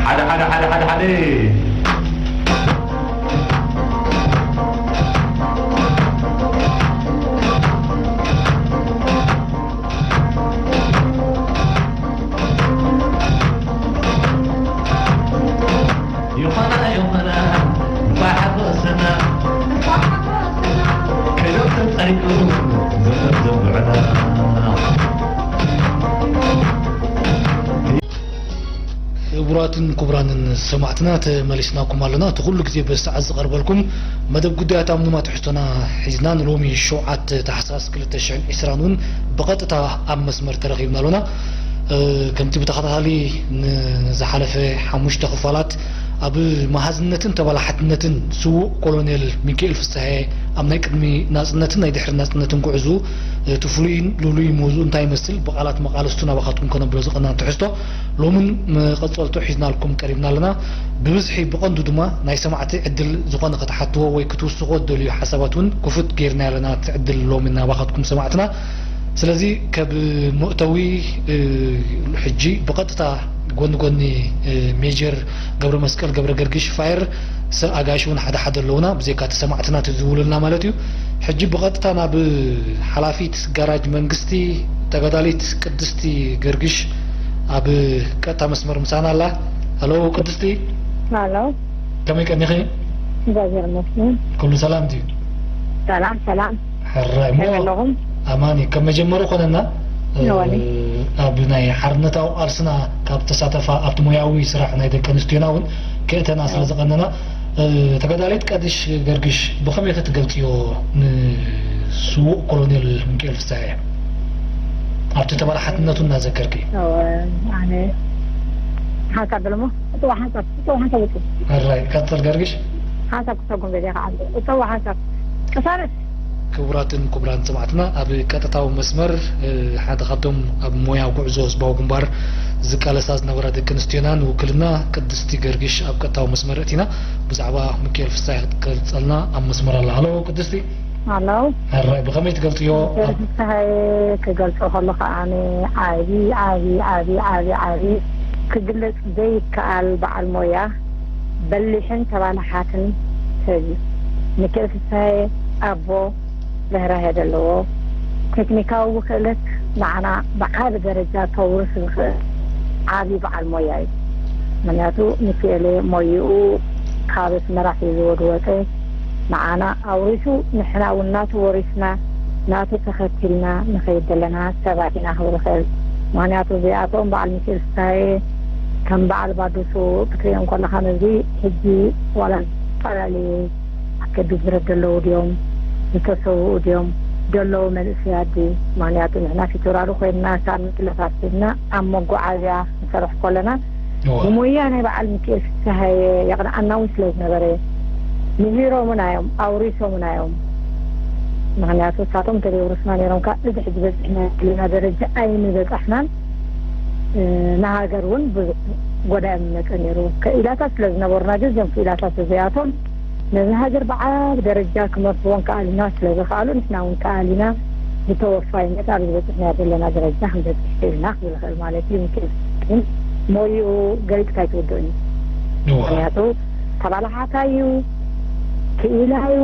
ሓደ ሓደ ሓደ ሓደ ሓደ። ዮሃና ዮሃና፣ እንቋዕ ሓጎሰና። ከይዶም ተጸሪቁ ዘመድ ዘብዑና። ክቡራትን ክቡራንን ሰማዕትና፣ ተመሊስናኩም ኣለና። እቲ ኩሉ ግዜ በዚ ሰዓት ዝቐርበልኩም መደብ ጉዳያት ኣምንማ ትሕዝቶና ሒዝና፣ ንሎሚ ሸውዓተ ታሕሳስ ክልተ ሽሕን ዕስራን እውን ብቐጥታ ኣብ መስመር ተረኺብና ኣሎና። እ፣ ከምቲ ብተኸታታሊ ንዝሓለፈ ሓሙሽተ ክፋላት ኣብ መሃዝነትን ተባላሓትነትን ስዉእ ኮሎኔል ሚካኤል ፍስሃየ ኣብ ናይ ቅድሚ ናጽነትን ናይ ድሕሪ ናጽነትን ጉዕዞኡ፣ እቲ ፍሉይን ልሉይን ምህዞኡ እንታይ ይመስል፣ ብቓላት መቓልስቱ ናባኻትኩም ከነብሎ ዝቐናን ትሕዝቶ ሎምን መቐጸልቱ ሒዝናልኩም ቀሪብና ኣለና። ብብዝሒ ብቐንዱ ድማ ናይ ሰማዕቲ ዕድል ዝኾነ ክትሓትዎ ወይ ክትውስኽዎ እትደልዩ ሓሳባት እውን ክፉት ጌርና ኣለና እቲ ዕድል ሎሚ ናባኻትኩም ሰማዕትና። ስለዚ ካብ መእተዊ፣ እ፣ ሕጂ ብቐጥታ ጎኒ ጎኒ፣ እ፣ ሜጀር ገብረ መስቀል ገብረ ገርግሽ ፋየር ሰብ ኣጋይሽ እውን ሓደ ሓደ ኣለዉና፣ ብዘይካ እቲ ሰማዕትና ትዝውልና ማለት እዩ። ሕጂ ብቐጥታ ናብ ሓላፊት ጋራጅ መንግስቲ ተጋዳሊት ቅድስቲ ገርግሽ ኣብ ቀጥታ መስመር ምሳና ኣላ። ሃሎ ቅድስቲ። ሃሎ። ከመይ ቀኒኺ? እግዚኣብሔር ይመስገን። ኩሉ ሰላም ድዩ? ሰላም፣ ሰላም። ሕራይ እሞ ከመይ ኣለኹም? ኣማን እዩ። ከም መጀመሪ ኮነና፣ እ፣ እወኒ። ኣብ ናይ ሓርነታዊ ቃልስና ካብ ተሳተፋ ኣብቲ ሞያዊ ስራሕ ናይ ደቂ ኣንስትዮና እውን ክእተና ስለ ዝቐነና፣ እ፣ ተጋዳሊት ቀድሽ ገርግሽ ብኸመይ ክትገልጽዮ ንስዉእ ኮሎኔል ሚካኤል ፍስሃየ? ኣብቲ ተባላሓትነቱ እናዘከርኪ። እወ፣ ኣነ ሓንሳብ በለሞ፣ እጽዋ ሓንሳብ፣ እጽዋ ሓንሳብ ውጹ። ሕራይ፣ ቀጽል ገርግሽ። ሓንሳብ ክሰጉም ገዜ ከዓል፣ እጽዋ ሓንሳብ። ቅሳነት። ክቡራትን ክቡራን ሰማዕትና፣ ኣብ ቀጥታዊ መስመር፣ እ፣ ሓደ ካብቶም ኣብ ሞያ ጉዕዞ ህዝባዊ ግንባር ዝቃለሳ ዝነበራ ደቂ ኣንስትዮና ንውክልና ቅድስቲ ገርግሽ ኣብ ቀጥታዊ መስመር እቲና ብዛዕባ ሚካኤል ፍስሃየ ክትገልጸልና ኣብ መስመር ኣላ። ሃሎ ቅድስቲ። ሃሎ። ሕራይ፣ ብኸመይ ትገልጽዮ? ሚካኤል ፍስሃየ ክገልጾ ከሎ ከኣ ዓቢ፣ ዓቢ፣ ዓቢ፣ ዓቢ፣ ዓቢ ክግለጽ ዘይከኣል በዓል ሞያ፣ በሊሕን ተባላሓትን ሰብ እዩ። ሚካኤል ፍስሃየ ኣቦ ርህራሄ ዘለዎ፣ ቴክኒካዊ ክእለት ንዓና ብዓቢ ደረጃ ከውርስ ዝኽእል ዓቢ በዓል ሞያ እዩ። ምኽንያቱ ሚኪኤለ ሞይኡ ካብ ኣስመራ ሒዝዎ ዝወጸ ንዓና ኣውሪሱ፣ ንሕና እውን ናቱ ወሪስና፣ ናቱ ተኸቲልና ንኸይድ ዘለና ሰባት ኢና ክብል እኽእል። ምኽንያቱ እዚኣቶም በዓል ሚኪኤል ፍስሃየ ከም በዓል ባዱሱ ክትሪኦም ከለኻ፣ ነዚ ሕጂ ዋላ ዝተፈላለየ ኣብ ከቢድ ብረት ዘለዉ ድዮም? ዝተሰውኡ ድዮም? ዘለዉ መንእሰያት ድዩ? ምኽንያቱ ንሕና ፊቶራሉ ኮይንና፣ ሳምንት ለፋት ኮይንና ኣብ መጓዓዝያ ንሰርሕ ከለና፣ እዋ። ብሞያ ናይ በዓል ሚኪኤል ፍስሃየ የቕንኣና እውን ስለ ዝነበረ፣ ምሂሮምና እዮም፣ ኣውሪሶምና እዮም። ምኽንያቱ ንሳቶም እንተዘይውርስና ነይሮም፣ ካብ እዚ ሕጂ በፂሕና ዘለና ደረጃ ኣይምበፃሕናን። እ፣ ንሃገር እውን ብዙሕ ጎዳኢ ምመፀ ነይሩ። ክኢላታት ስለ ዝነበሩና ግን፣ እዞም ክኢላታት እዚኣቶም ነዚ ሃገር ብዓቢ ደረጃ ክመርሕዎን ክኣልዩና ስለ ዝኸኣሉ፣ ንሕና እውን ከኣሊና ብተወፋይነት ኣብዚ በፂሕና ዘለና ደረጃ ክንበፅሕ ክኢልና ክብል ይኽእል ማለት እዩ። ግን ሞይኡ ገሊፅካ ኣይትውድእን እዩ። እዋ። ምኽንያቱ ተባላሓታይ እዩ፣ ክኢላ እዩ፣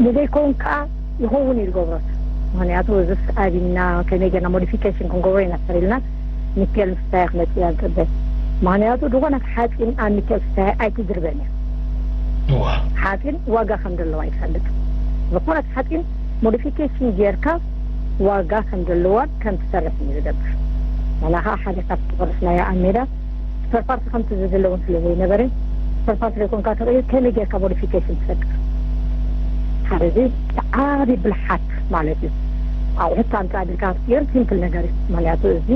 ንዘይከውን ከዓ ይኸውን እዩ ዝገብሮ። ምኽንያቱ እዚስ ኣቢና ከመይ ጌርና ሞዲፊኬሽን ክንገብሮ ኢና ተሪልና፣ ሚካኤል ምስታይ ክመጽእ እያ ንጽበ። ምኽንያቱ ዝኾነት ሓጺን ኣብ ሚካኤል ፍስሃየ ኣይትድርበን እያ። እዋ። ሓጺን ዋጋ ከም ዘለዋ ይፈልጥ። ዝኾነት ሓጺን ሞዲፊኬሽን ጌርካ ዋጋ ከም ዘለዋን ከም ትሰርሕን እዩ ዝገብር። ንሕና ኸኣ ሓደ ካብቲ ዝወረስናዮ ኣብ ሜዳ ስፐር ፓርት ከምቲ ዝድለ እውን ስለ ዘይነበረ፣ ስፐር ፓርት ዘይኮንካ ተቐይር ከመይ ጌርካ ሞዲፊኬሽን ትፈጥር? ሓደ እዚ ዓቢ ብልሓት ማለት እዩ። ኣቑሑት ኣምጽእ ኣቢልካ ክትቅይር ሲምፕል ነገር እዩ። ምኽንያቱ እዚ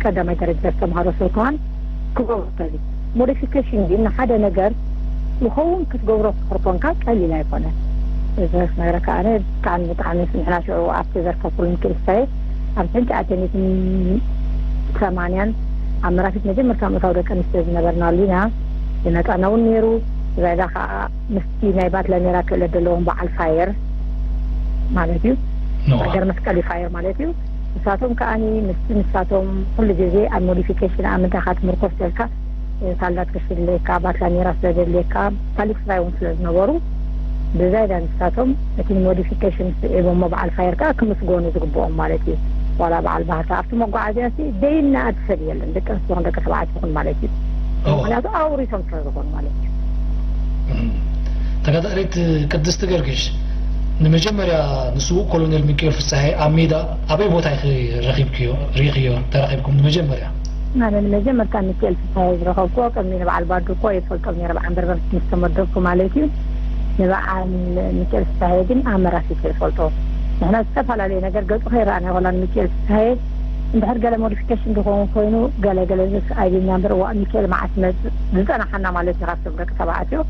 ቀዳማይ ደረጃ ዝተምሃሮ ሰብ ከማን ክገብሮ ይኽእል እዩ። ሞዲፊኬሽን ግን ንሓደ ነገር ይኸውን ክትገብሮ ክትኾር ኮንካ ቀሊል ኣይኮነን። እዚ ክነግረካ ኣነ ብጣዕሚ፣ ብጣዕሚ ንሕና ሽዑ ኣብቲ ዘርከብኩሉ ምክልሳየ ኣብ ሕንጫ ኣቴኒትን ሰማንያን ኣብ መራፊት መጀመርታ ምእታው ደቂ ኣንስትዮ ዝነበርናሉ ኢና። ዝመጻና እውን ነይሩ። ዝያዳ ከኣ ምስቲ ናይ ባትላ ሜራ ክእለት ዘለዎም በዓል ፋየር ማለት እዩ። እዋ። ሃገር መስቀል እዩ ፋየር ማለት እዩ። ንሳቶም ከኣኒ ምስቲ ንሳቶም ኩሉ ግዜ ኣብ ሞዲፊኬሽን ኣብ ምድኻ ትምርኮስ ዘልካ ሳልዳት ክሽለካ፣ ባትላ ኔራ ስለ ዘድልየካ፣ ካልእ ስራይ እውን ስለ ዝነበሩ፣ ብዛይዳ ንሳቶም እቲ ሞዲፊኬሽን ስዒቦሞ በዓል ፋየር ከኣ ክምስገኑ ዝግብኦም ማለት እዩ። ዋላ በዓል ባህታ ኣብቲ መጓዓዝያ ሲ ደይና ኣትሰብ የለን፣ ደቂ ኣንስትዮ ይኹን ደቂ ተባዕትዮ ይኹን ማለት እዩ። እዎ። ምኽንያቱ ኣውሪሶም ስለ ዝኾኑ ማለት እዩ። እም። ተጋዳሊት ቅድስቲ ገርግሽ፣ ንመጀመርያ ንስዉእ ኮሎኔል ሚካኤል ፍስሃየ ኣብ ሜዳ ኣበይ ቦታ ኢኺ ረኺብክዮ፣ ርኢኽዮ፣ ተራኺብኩም ንመጀመርያ? ኣነ ንመጀመርታ ሚካኤል ፍስሃየ ዝረኸብኩዎ ቅድሚ ንበዓል ባዱ እኮ ይፈልጦም ነይረ፣ ብዓንበርበር ምስ ተመደብኩ ማለት እዩ። ንበዓል ሚካኤል ፍስሃየ ግን ኣብ መራፊት እየ ዝፈልጦ። ንሕና ዝተፈላለየ ነገር ገጹ ከይረኣና ይኾላ ንሚካኤል ፍስሃየ እንድሕር ገለ ሞዲፊኬሽን ዝኸውን ኮይኑ ገለ ገለ ዘስኣይልና እምበር፣ እዋእ ሚካኤል መዓስ መጽእ ዝጸናሓና ማለት እዩ፣ ካብቶም ደቂ ተባዕትዮ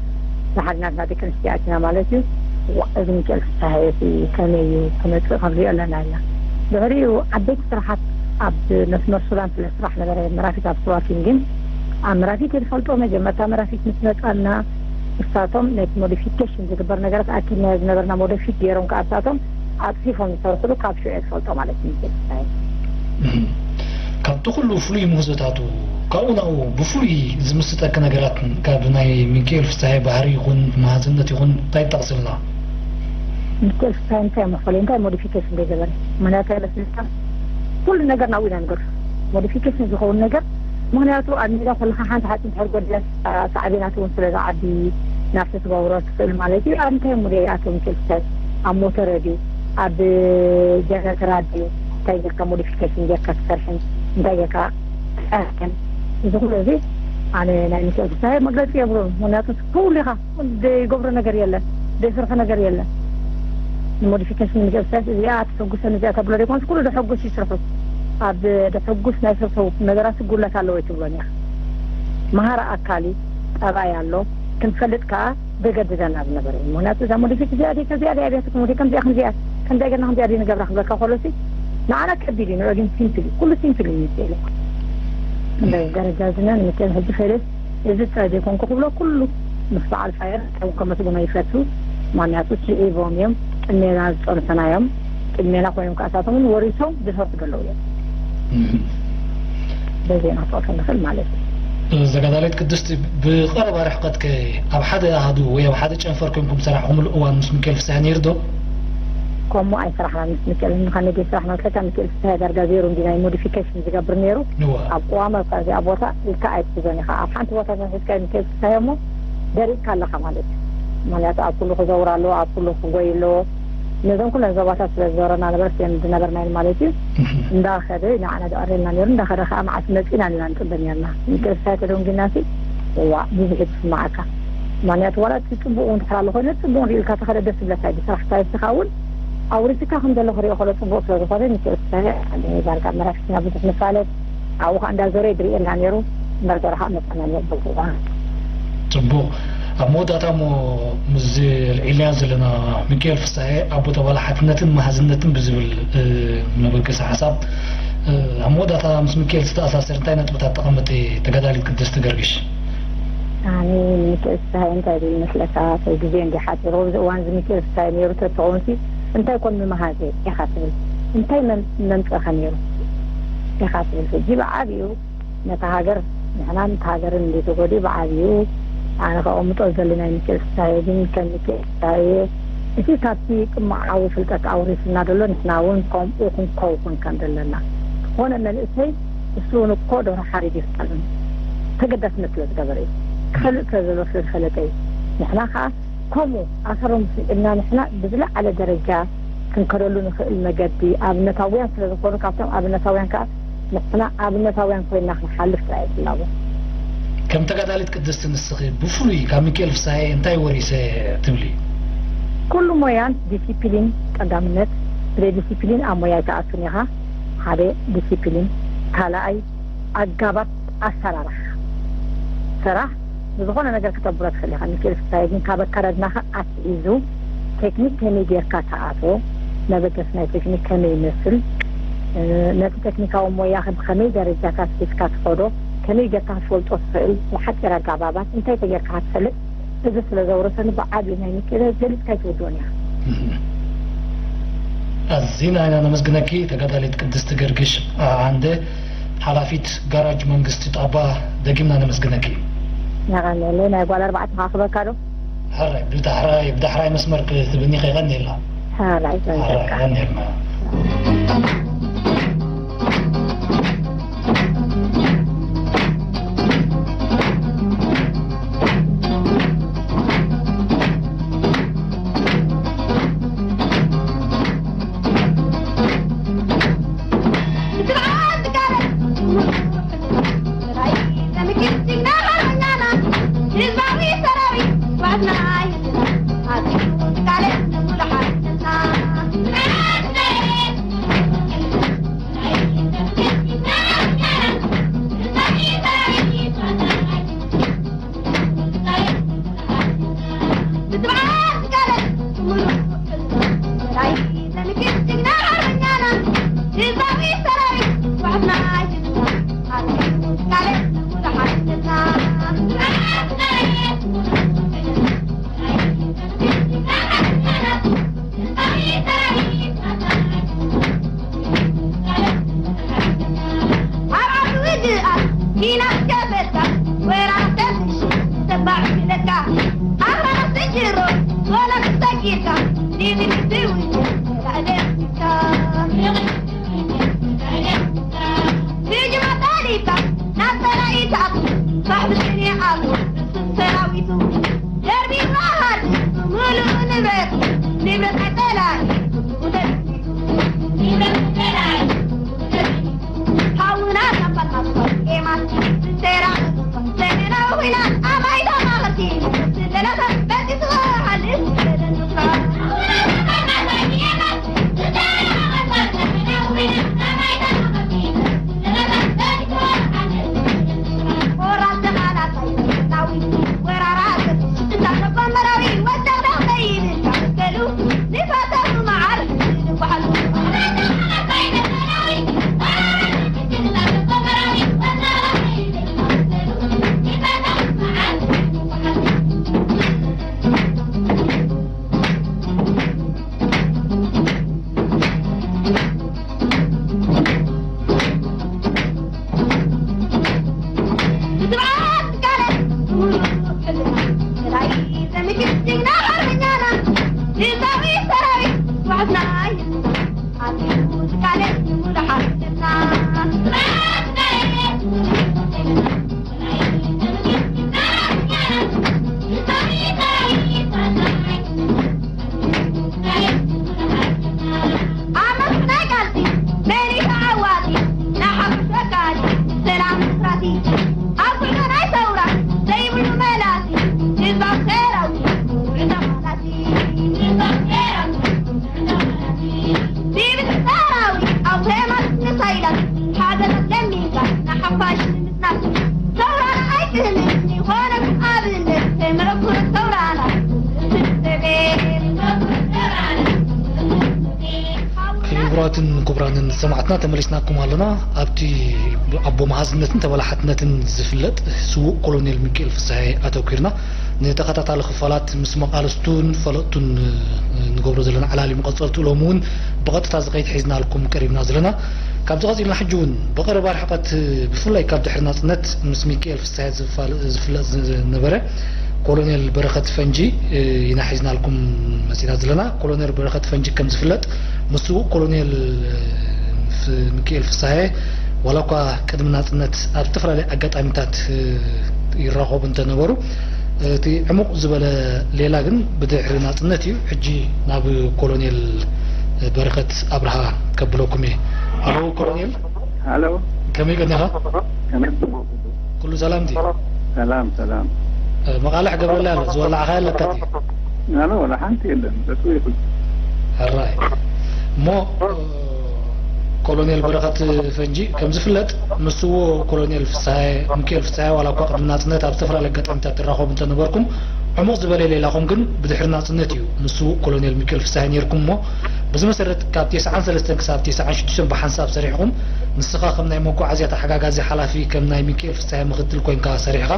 ዝሓድናትና ደቂ ኣንስትዮ ኣቲና ማለት እዩ። እዋእ እዚ ሚካኤል ፍስሃየ እዚ ከመይ እዩ ክመጽእ ክንሪኦ ኣለና ኢልና። ድሕሪኡ ዓበይቲ ስራሓት ኣብ መስመር ሱዳን ስለ ስራሕ ነበረ፣ መራፊት ኣብ ስዋኪን ግን ኣብ መራፊት እየ ዝፈልጦ። መጀመርታ መራፊት ምስ መጻና እሳቶም ነቲ ሞዲፊኬሽን ዝግበር ነገራት ኣኪብናዮ ዝነበርና ሞደፊክ ገይሮም ከኣ እሳቶም ኣጽፊፎም ዝሰርሕሉ ካብ ሽዑ እየ ዝፈልጦ ማለት እዩ ሚካኤል ፍስሃየ። እም። ካብቲ ኩሉ ፍሉይ ምህዞታቱ፣ ካብኡ ናብኡ ብፍሉይ ዝምስጠኪ ነገራት ካብ ናይ ሚካኤል ፍስሃየ ባህሪ ይኹን መሃዝነት ይኹን እንታይ ትጠቕስልና? ሚካኤል ፍስሃየ እንታይ መፈለዩ፣ እንታይ ሞዲፊኬሽን ዘይገበረ? ምኽንያቱ ኣይመስለካ? ኩሉ ነገር ናብኡ ኢና ንገድፎ። ሞዲፊኬሽን ዝኸውን ነገር፣ ምኽንያቱ ኣብ ሜዳ ከለኻ ሓንቲ ሓፂን እንድሕር ጎዲላ፣ ሳዕቤናት እውን ስለ ዝዓቢ ናብቲ ትገብሮ ትኽእል ማለት እዩ። ኣብ እንታይ ሙደ ይኣተው ሚካኤል ፍስሃየ? ኣብ ሞተር ድዩ? ኣብ ጀነሬተር ድዩ? እንታይ ጌርካ ሞዲፊኬሽን ጌርካ ትሰርሕን እንታይ ጌርካ ትሰርሕን? እዚ ኩሉ እዚ ኣነ ናይ ሚካኤል ፍስሃየ መግለፂ የብሉን። ምኽንያቱ ኩሉ ኢኻ ዘይገብሮ ነገር የለን፣ ዘይሰርሖ ነገር የለን። ንሞዲፊኬሽን ንገብሳስ እዚኣ ትሕጉሰን እዚኣ ተብሎ ዘይኮነስ ኩሉ ደሐጉስ ይስርሑ። ኣብ ደሐጉስ ናይ ስርሑ ነገራት ጉድለት ኣለዎ ኣይትብሎን ኢኻ። መሃሪ ኣካል እዩ፣ ጠባይ ኣሎ፣ ክንፈልጥ ከኣ ዘገድደና ዝነበረ እዩ። ምኽንያቱ እዛ ሞዲፊክ እዚኣ ድየ ከዚኣ ድያ ኣብያትኩም ወይ ከምዚኣ ከምዚኣ ከምዚኣ ጌርና ከምዚኣ ድየ ንገብራ ክብለካ ከሎሲ ንዓና ከቢድ እዩ፣ ንዑ ግን ሲምፕል እዩ፣ ኩሉ ሲምፕል እዩ ይመስለኒ። በዚ ደረጃ እዚ ነን መቸም ሕጂ ፈለስ እዚ ጥራይ ዘይኮንኩ ክብሎ ኩሉ ምስ በዓል ፋየር ከም ከመስግኖ ይፈቱ። ምኽንያቱ ስዒቦም እዮም፣ ቅድሜና ዝጸንሑና እዮም። ቅድሜና ኮይኖም ከኣ እሳቶም እውን ወሪሶም ዝሰርሑ ዘለዉ እዮም። በዚ ኢና ክጠቕሶ ንኽእል ማለት እዩ። ተጋዳሊት ቅድስቲ፣ ብቐረባ ርሕቀትከ ኣብ ሓደ ኣሃዱ ወይ ኣብ ሓደ ጨንፈር ኮንኩም ዝሰራሕኹምሉ እዋን ምስ ሚካኤል ፍስሃየ ነይሩ ዶ? ከምኡ ኣይሰራሕናን ምስ ሚካኤል። ንኸመይ ስራሕ መስለካ ሚካኤል ፍስሃየ ዳርጋ ዜሮ እንዲ ናይ ሞዲፊኬሽን ዝገብር ነይሩ። እወ። ኣብ ቅዋም ኣብ እዚኣ ቦታ ኢልካ ኣይትሕዞን ኢኻ። ኣብ ሓንቲ ቦታ ተንሒዝካ ሚካኤል ፍስሃየ እሞ ደሪቕካ ኣለኻ ማለት እዩ። ምኽንያቱ ኣብ ኩሉ ክዘውር ኣለዎ፣ ኣብ ኩሉ ክጎይ ኣለዎ። ነዞም ኩለን ዞባታት ስለ ዝዞረና ነበረ ስም ዝነበርና ኢሉ ማለት እዩ። እንዳኸደ ንዓና ዝቐርየልና ነይሩ፣ እንዳኸደ ከዓ መዓስ መፂና ኢልና ንፅበ ነርና። ሚካኤል ፍስሃየ ተደንጊናሲ እዋ ብዙሕ እዩ ዝስማዓካ። ምኽንያቱ ዋላ እቲ ፅቡቕ እውን ድሕር ኣሎ ኮይኑ ፅቡቕ ንሪእልካ ተኸደ ደስ ዝብለካ እዩ። ብስራሕካ እስኻ እውን ኣውሪስካ ከም ዘሎ ክሪኦ ከሎ ፅቡቕ ስለ ዝኾነ ሚካኤል ፍስሃየ ኣነ ዳርጋ መራፊትና ብዙሕ ንፋለጥ ኣብኡ ከዓ እንዳዞረ ይድርእየና ነይሩ። እንዳዞረ ከዓ መፀና ነይሩ በዚ እዋን። ፅቡቕ። ኣብ መወዳእታ እሞ ምስዚ ኣልዒልናዮ ዘለና ሚካኤል ፍስሃየ ኣቦ ተባላ ሓትነትን መሃዝነትን ብዝብል መበገሲ ሓሳብ ኣብ መወዳእታ ምስ ሚካኤል ዝተኣሳሰር እንታይ ነጥብታት ተቐምጢ ተጋዳሊት ቅድስቲ ገርግሽ? ኣነ ሚካኤል ፍስሃየ እንታይ ዝብል ይመስለካ? ሰብ ግዜ እንዲ ሓፂሩ ኣብዚ እዋን እዚ ሚካኤል ፍስሃየ ነይሩ ተትኸውን ሲ እንታይ ኮን ምመሃዘ ኢኻ ትብል? እንታይ መም- መምፀእኻ ነይሩ ኢኻ ትብል? ሕጂ ብዓብዩ ነታ ሃገር ንሕናን ነታ ሃገርን እንዲ ተጎድኡ ብዓብዩ ኣነ ከቐምጦ ዝደሊ ናይ ሚካኤል ፍስሃየ ግን ከም ሚካኤል ፍስሃየ እቲ ካብቲ ጥሙዓዊ ፍልጠት ኣውሪስና ዘሎ ንሕና እውን ከምኡ ክንከውን ከም ዘለና ዝኾነ መንእሰይ እሱ እውን እኮ ደርሆ ሓሪድ ይፍጠርን ተገዳስነት ስለ ዝገበረ እዩ። ክፈልጥ ስለ ዘለዎ ስለ ዝፈለጠ እዩ። ንሕና ከዓ ከምኡ ኣሰሮም ስዒብና ንሕና ብዝለዓለ ደረጃ ክንከደሉ ንኽእል መገዲ ኣብነታውያን ስለ ዝኾኑ ካብቶም ኣብነታውያን ከዓ ንሕና ኣብነታውያን ኮይንና ክንሓልፍ ጥራይ እዩ ፍላጎት። ከም ተጋዳሊት ቅድስቲ ንስኺ ብፍሉይ ካብ ሚካኤል ፍስሃየ እንታይ ወሪሰ ትብሊ? ኩሉ ሞያን ዲሲፕሊን ቀዳምነት፣ ብዘይ ዲሲፕሊን ኣብ ሞያ ኣይትኣቱን ኢኻ። ሓደ ዲሲፕሊን፣ ካልኣይ ኣጋባብ ኣሰራርሓ ስራሕ ብዝኾነ ነገር ክተብሮ ትኽእል ኢኻ። ሚካኤል ፍስሃየ ግን ካብ ኣካዳድናኻ ኣትሒዙ ቴክኒክ ከመይ ጌርካ ትኣትዎ፣ መበገሲ ናይ ቴክኒክ ከመይ ይመስል፣ ነቲ ቴክኒካዊ ሞያኺ ብኸመይ ደረጃታት ሒዝካ ትኸዶ፣ ከመይ ጌርካ ክትፈልጦ ትኽእል፣ ብሓፂር ኣጋባባት እንታይ ተጌርካ ክትፈልጥ፣ እዚ ስለ ዘውረሰኒ ብዓብዩ ናይ ሚካኤል ገሊፅካ ኣይትውድኦን ኢኻ። ኣዚና ኢና ነመስግነኪ ተጋዳሊት ቅድስቲ ገርግሽ ዓንደ። ሓላፊት ጋራጅ መንግስቲ ጣባ፣ ደጊምና ነመስግነኪ። የቐንየለይ። ናይ ጓል ኣርባዕተ ክኣኽበካ ዶ? ሕራይ፣ ብዳሕራይ፣ ብዳሕራይ መስመር ክትብኒ ከይቐንየልና። ሕራይ፣ ሕራይ፣ የቐንየልና። ክቡራትን ክቡራንን ሰማዕትና፣ ተመሊስናኩም ኣለና። ኣብቲ ኣቦ መሃዝነትን ተበላሓትነትን ዝፍለጥ ስዉእ ኮሎኔል ሚኪኤል ፍስሃየ ኣተኲርና ንተኸታታሊ ክፋላት ምስ መቓልስቱን ፈለጥቱን ንገብሮ ዘለና ዕላል እዩ። መቐጸልቱ ሎሚ እውን ብቐጥታ ዝኸይድ ሒዝናልኩም ቀሪብና ዘለና። ካብዚ ቀጺልና ሕጂ እውን ብቐረባ ርሕቀት፣ ብፍላይ ካብ ድሕሪ ናጽነት ምስ ሚኪኤል ፍስሃየ ዝፋል-፣ ዝፍለጥ ዝነበረ ኮሎኔል በረኸት ፈንጂ ኢና ሒዝናልኩም መጺና ዘለና። ኮሎኔል በረኸት ፈንጂ ከም ዝፍለጥ ምስ ስዉእ ኮሎኔል ፍ-፣ ሚኪኤል ፍስሃየ ዋላ እኳ ቅድሚ ናጽነት ኣብ ዝተፈላለዩ ኣጋጣሚታት ይራኸቡ እንተነበሩ፣ እቲ ዕሙቕ ዝበለ ሌላ ግን ብድሕሪ ናጽነት እዩ። ሕጂ ናብ ኮሎኔል በረኸት ኣብርሃ ከብለኩም እየ። ሃሎ ኮሎኔል። ሃሎ። ከመይ ቀኒኻ? ከመይ? ኩሉ ሰላም ድዩ? ሰላም፣ ሰላም። እ፣ መቓልሕ ገብረለይ ኣሎ፣ ዝወላዕኻዮ ኣለካ ድዩ? ኣነ ወላ ሓንቲ የለን፣ በጥሩ ይኹን። ሕራይ። እሞ፣ እ፣ ኮሎኔል በረኸት ፈንጂ፣ ከም ዝፍለጥ፣ ምስ ስዉእ ኮሎኔል ፍስሃየ፣ ሚኪኤል ፍስሃየ፣ ዋላ እኳ ቅድሚ ናጽነት ኣብ ዝተፈላለዩ ኣጋጣሚታት ትራኸቡ እንተነበርኩም፣ ዕሙቕ ዝበለ ሌላኹም ግን ብድሕሪ ናጽነት እዩ ምስ ስዉእ ኮሎኔል ሚኪኤል ፍስሃየ ነይርኩም። እሞ፣ በዚ መሰረት፣ ካብ ተስዓን ሰለስተን ክሳብ ተስዓን ሽዱሽተን ብሓንሳብ ሰሪሕኹም፣ ንስኻ ከም ናይ መጓዓዝያ ተሓጋጋዚ ሓላፊ፣ ከም ናይ ሚኪኤል ፍስሃየ ምኽትል ኮይንካ ሰሪሕኻ።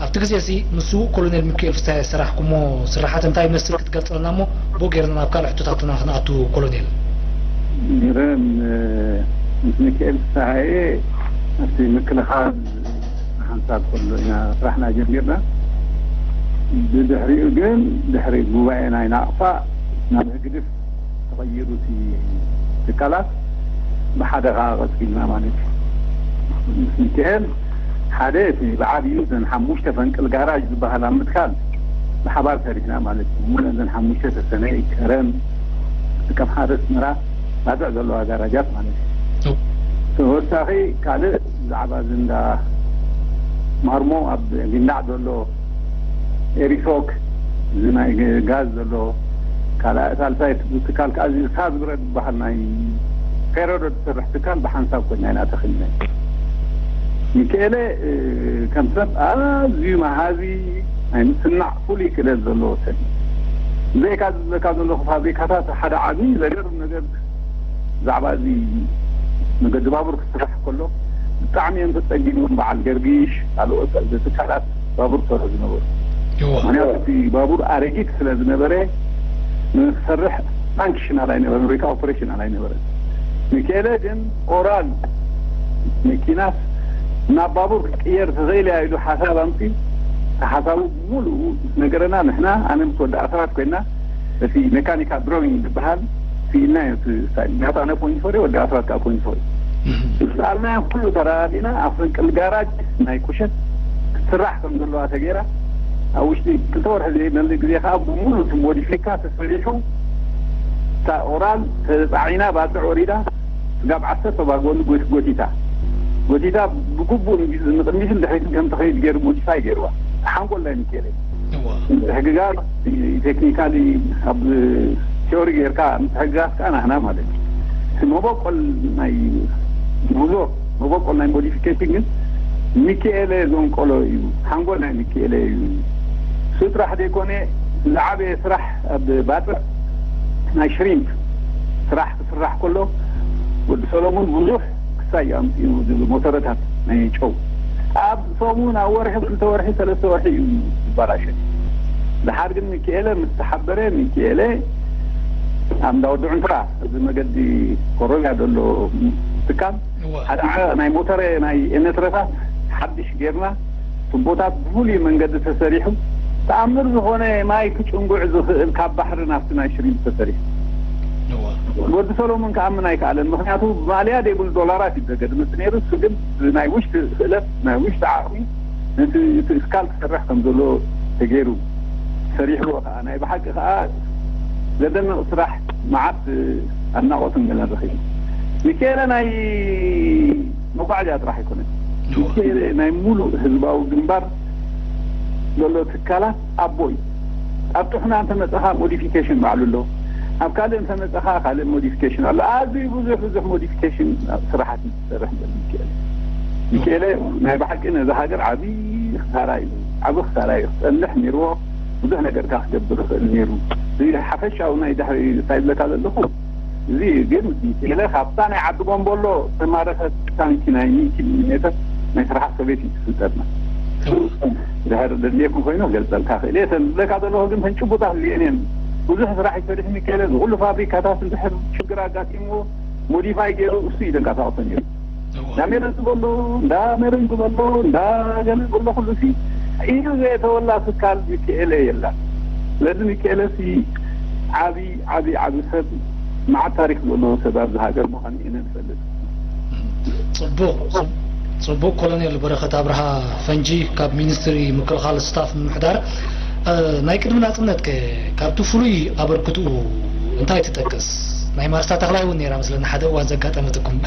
ኣብቲ ግዜሲ ምስ ስዉእ ኮሎኔል ሚኪኤል ፍስሃየ ዝሰራሕኩሞ ስራሓት እንታይ ይመስል ክትገልጸልና እሞ፣ ብኡ ጌርና ናብ ካልእ ሕቶታትና ክንኣቱ ኮሎኔል። ነይረ፣ ም-፣ ምስ ሚኪኤል ፍስሃየ ኣብቲ ምክልኻል ሓንሳብ ከሎ ኢና ስራሕና ጀሚርና። ብድሕሪኡ ግን ድሕሪ ጉባኤ ናይ ናቕፋ ናብ ህግድፍ ተቐይሩ እቲ ትካላት ብሓደ ከዓ ቀፂልና ማለት እዩ። ምስ ሚካኤል ሓደ እቲ ብዓብዩ እዘን ሓሙሽተ ፈንቅል ጋራጅ ዝበሃል ኣብ ምትካል ብሓባር ሰሪሕና ማለት እዩ። ሙሉ እዘን ሓሙሽተ ተሰነይ ከረን ከም ሓደ ኣስመራ ባፅዕ ዘለዋ ጋራጃት ማለት እዩ። ተወሳኺ ካልእ ብዛዕባ እዚ እንዳ ማርሞ ኣብ ጊንዳዕ ዘሎ ኤሪሶክ እዚ ናይ ጋዝ ዘሎ ካልኣይ ሳልሳይ ትካል ከዓ እዚ ሳዝግረ ዝበሃል ናይ ፌረዶ ዝሰርሕ ትካል ብሓንሳብ ኮይና ኢና ተኽልና። ሚካኤለ ከም ሰብ ኣዝዩ መሃዚ ናይ ምስናዕ ፍሉይ ክእለት ዘለዎ ሰብ እዩ። ብዘይካ ዝብለካ ዘለኹ ፋብሪካታት ሓደ ዓብዪ ዘገርም ነገር ብዛዕባ እዚ መገዲ ባቡር ክስራሕ ከሎ ብጣዕሚ እዮም ተፀጊሞም። በዓል ገርጊሽ ካልኦት ትካላት ባቡር ክሰርሑ ዝነበሩ ምክንያቱ እቲ ባቡር ኣረጊት ስለ ዝነበረ ንክሰርሕ ፋንክሽናል ኣይነበረን ወይ ከዓ ኦፕሬሽናል ኣይነበረን። ሚካኤለ ግን ኦራል መኪናስ ናብ ባቡር ክትቅየር ትኽእል እያ ኢሉ ሓሳብ ኣምፂኡ ሓሳቡ ብሙሉኡ ነገረና። ንሕና ኣነ ምስ ወዲ ኣስራት ኮይና እቲ ሜካኒካል ድሮዊንግ ዝበሃል ስኢልና እዩ። እቲ ስታይል ምክንያቱ ኣነ ፖይንት ፎር ወዲ ኣስራት ከዓ ፖይንት ፎር ስኣልናዮ ኩሉ ተረዳዲእና ኣብ ፈንቅል ጋራጅ ናይ ቁሸት ክትስራሕ ከም ዘለዋ ተገይራ ኣብ ውሽጢ ክልተ ወርሒ ዘይመልእ ግዜ ከዓ ብሙሉ እቲ ሞዲፊካ ተሰሪሑ እታ ኦራል ተፃዒና ባፅዕ ወሪዳ ስጋብ ዓሰርተ ባጎኒ ጎቲታ ጎቲታ ብግቡእ ንቅድሚትን ድሕሪትን ከም ትኸይድ ገይሩ ሞዲፋይ ገይርዋ። ሓንጎል ናይ ሚካኤል ሕግጋት ቴክኒካሊ ኣብ ቴዎሪ ጌርካ ምትሕግጋዝ ከዓ ናህና ማለት እዩ። እቲ መበቆል ናይ ምህዞ መበቆል ናይ ሞዲፊኬሽን ግን ሚካኤለ ዘንቆሎ እዩ። ሓንጎል ናይ ሚካኤለ እዩ። እሱ ጥራሕ ዘይኮነ ዝዓበየ ስራሕ ኣብ ባፅዕ ናይ ሽሪምፕ ስራሕ ክስራሕ ከሎ ወዲ ሰሎሙን ብዙሕ ክሳይ ኣምፅኡ ዝብሉ ሞተረታት ናይ ጨው ኣብ ሰሙን ኣብ ወርሒ ክልተ ወርሒ ሰለስተ ወርሒ እዩ ዝበላሸ። ድሓር ግን ሚኪኤለ ምስ ተሓበረ ሚኪኤለ ኣብ እንዳወዲ ዑንትራ እዚ መገዲ ኮሮብያ ዘሎ ትካል ሓደ ናይ ሞተረ ናይ ኤነትረታት ሓድሽ ጌርና ቱቦታት ብፍሉይ መንገዲ ተሰሪሑ ተኣምር ዝኾነ ማይ ክጭንጉዕ ዝኽእል ካብ ባሕሪ ናብቲ ናይ ሽሪምፕ ተሰሪሑ። ወዲ ሰሎሞን ክኣምን ኣይከኣለን። ምክንያቱ ማልያ ደይብሉ ዶላራት እዩ ዘገድምስ ነይሩ። እሱ ግን ናይ ውሽጢ ክእለት ናይ ውሽጢ ዓቕሚ ነቲ እቲ እስካል ክሰርሕ ከም ዘሎ ተገይሩ ሰሪሕዎ ከዓ ናይ ብሓቂ ከዓ ዘደንቕ ስራሕ መዓት ኣድናቖትን ገለን ረኺቡ። ሚካኤለ ናይ መጓዓዝያ ጥራሕ ኣይኮነን። ሚካኤለ ናይ ሙሉእ ህዝባዊ ግንባር ዘሎ ትካላት ኣቦ እዩ። ኣብ ጥሕና እንተመፀኻ ሞዲፊኬሽን ባዕሉ ኣሎ። ኣብ ካልእ እንተመፀኻ ካልእ ሞዲፊኬሽን ኣሎ። ኣዝዩ ብዙሕ ብዙሕ ሞዲፊኬሽን ስራሕቲ ዝሰርሕ ዘሎ ሚካኤለ። ሚካኤለ ናይ ብሓቂ ነዛ ሃገር ዓብዪ ክሳራ እዩ። ዓብዪ ክሳራ እዩ። ክፀንሕ ነይርዎ። ብዙሕ ነገር ከዓ ክገብር ይኽእል ነይሩ። እዚ ሓፈሻዊ ናይ ድሕሪ እንታይ ዝብለካ ዘለኹ እዚ ግን ሚኪኤለ ካብታ ናይ ዓዲ ጎንቦሎ ዝተማረኸት ታንኪ ናይ ሚእቲ ሚሊ ሜተር ናይ ስርዓት ሶቬት እዩ ዝፍልጠና። ድሕር ደድልየኩም ኮይኑ ገልፀልካ ክእል እየ። እተን ዝብለካ ዘለኹ ግን ተን ጭቡጣት ሊኤን እየን። ብዙሕ ስራሕ ይሰርሕ ሚኪኤለ ዝኩሉ ፋብሪካታት እንድሕር ሽግር ኣጋጢምዎ ሞዲፋይ ገይሩ እሱ እዩ ዘንቀሳቅሶ ነይሩ። እንዳ ሜረን ዝበሎ እንዳ ሜረን ዝበሎ እንዳ ገለ ዝበሎ ኩሉ ሲ ኢሉ ዘየተወላ ትካል ሚኪኤለ የላ። ስለዚ ሚኪኤለ ሲ ዓቢ ዓቢ ዓቢ ሰብ መዓት ታሪክ ዘለዎ ሰብ ኣብዚ ሃገር ምዃኑ ኢና ንፈልጥ። ጽቡቕ ጽቡቕ ኮሎኔል በረኸት ኣብርሃ ፈንጂ ካብ ሚኒስትሪ ምክልኻል ስታፍ ምምሕዳር ናይ ቅድሚ ናጽነት ከ ካብቲ ፍሉይ ኣበርክትኡ እንታይ ትጠቅስ? ናይ ማርሳ ተኽላይ እውን ነይራ መስለኒ ሓደ እዋን ዘጋጠመትኩም።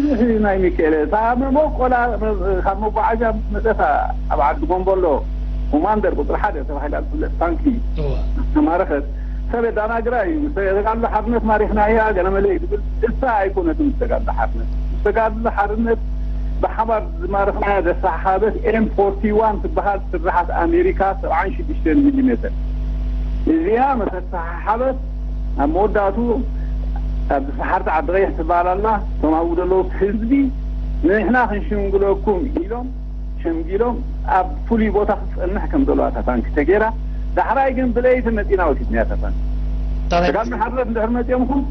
ብዙሕ ናይ ሚካኤል እታ መበቆላ ካብ መጓዓዝያ ምስ መፀት ኣብ ዓዲ ጎንቦሎ ኮማንደር ቁፅሪ ሓደ ተባሂላ ዝፍለጥ ታንኪ ተማረኸት ሰብ የዳናግራ እዩ። ምስ ተጋድሎ ሓርነት ማሪኽናያ ገለመለ እዩ ዝብል እሳ ኣይኮነትን። ምስ ተጋድሎ ሓርነት ምስ ተጋድሎ ሓርነት ብሓባር ዝማረኽናያ ዘሰሓሓበት ኤም ፎርቲ ዋን ትበሃል ስርሓት ኣሜሪካ ሰብዓን ሽዱሽተን ሚሊ ሜተር እዚኣ መሰ ተሓሓበት ኣብ መወዳእቱ ኣብዚ ሰሓርቲ ዓዲ ቀይሕ ትበሃል ኣላ። እቶም ኣብኡ ዘለዉ ህዝቢ ንሕና ክንሽምግለኩም ኢሎም ሸምጊሎም ኣብ ፍሉይ ቦታ ክትፀንሕ ከም ዘለዋ እታ ታንኪ ተገይራ። ዳሕራይ ግን ብለይቲ መፂና ወሲድናያ እታ ታንኪ። ተጋድሎ ሓርነት እንድሕር መፂኦምኩም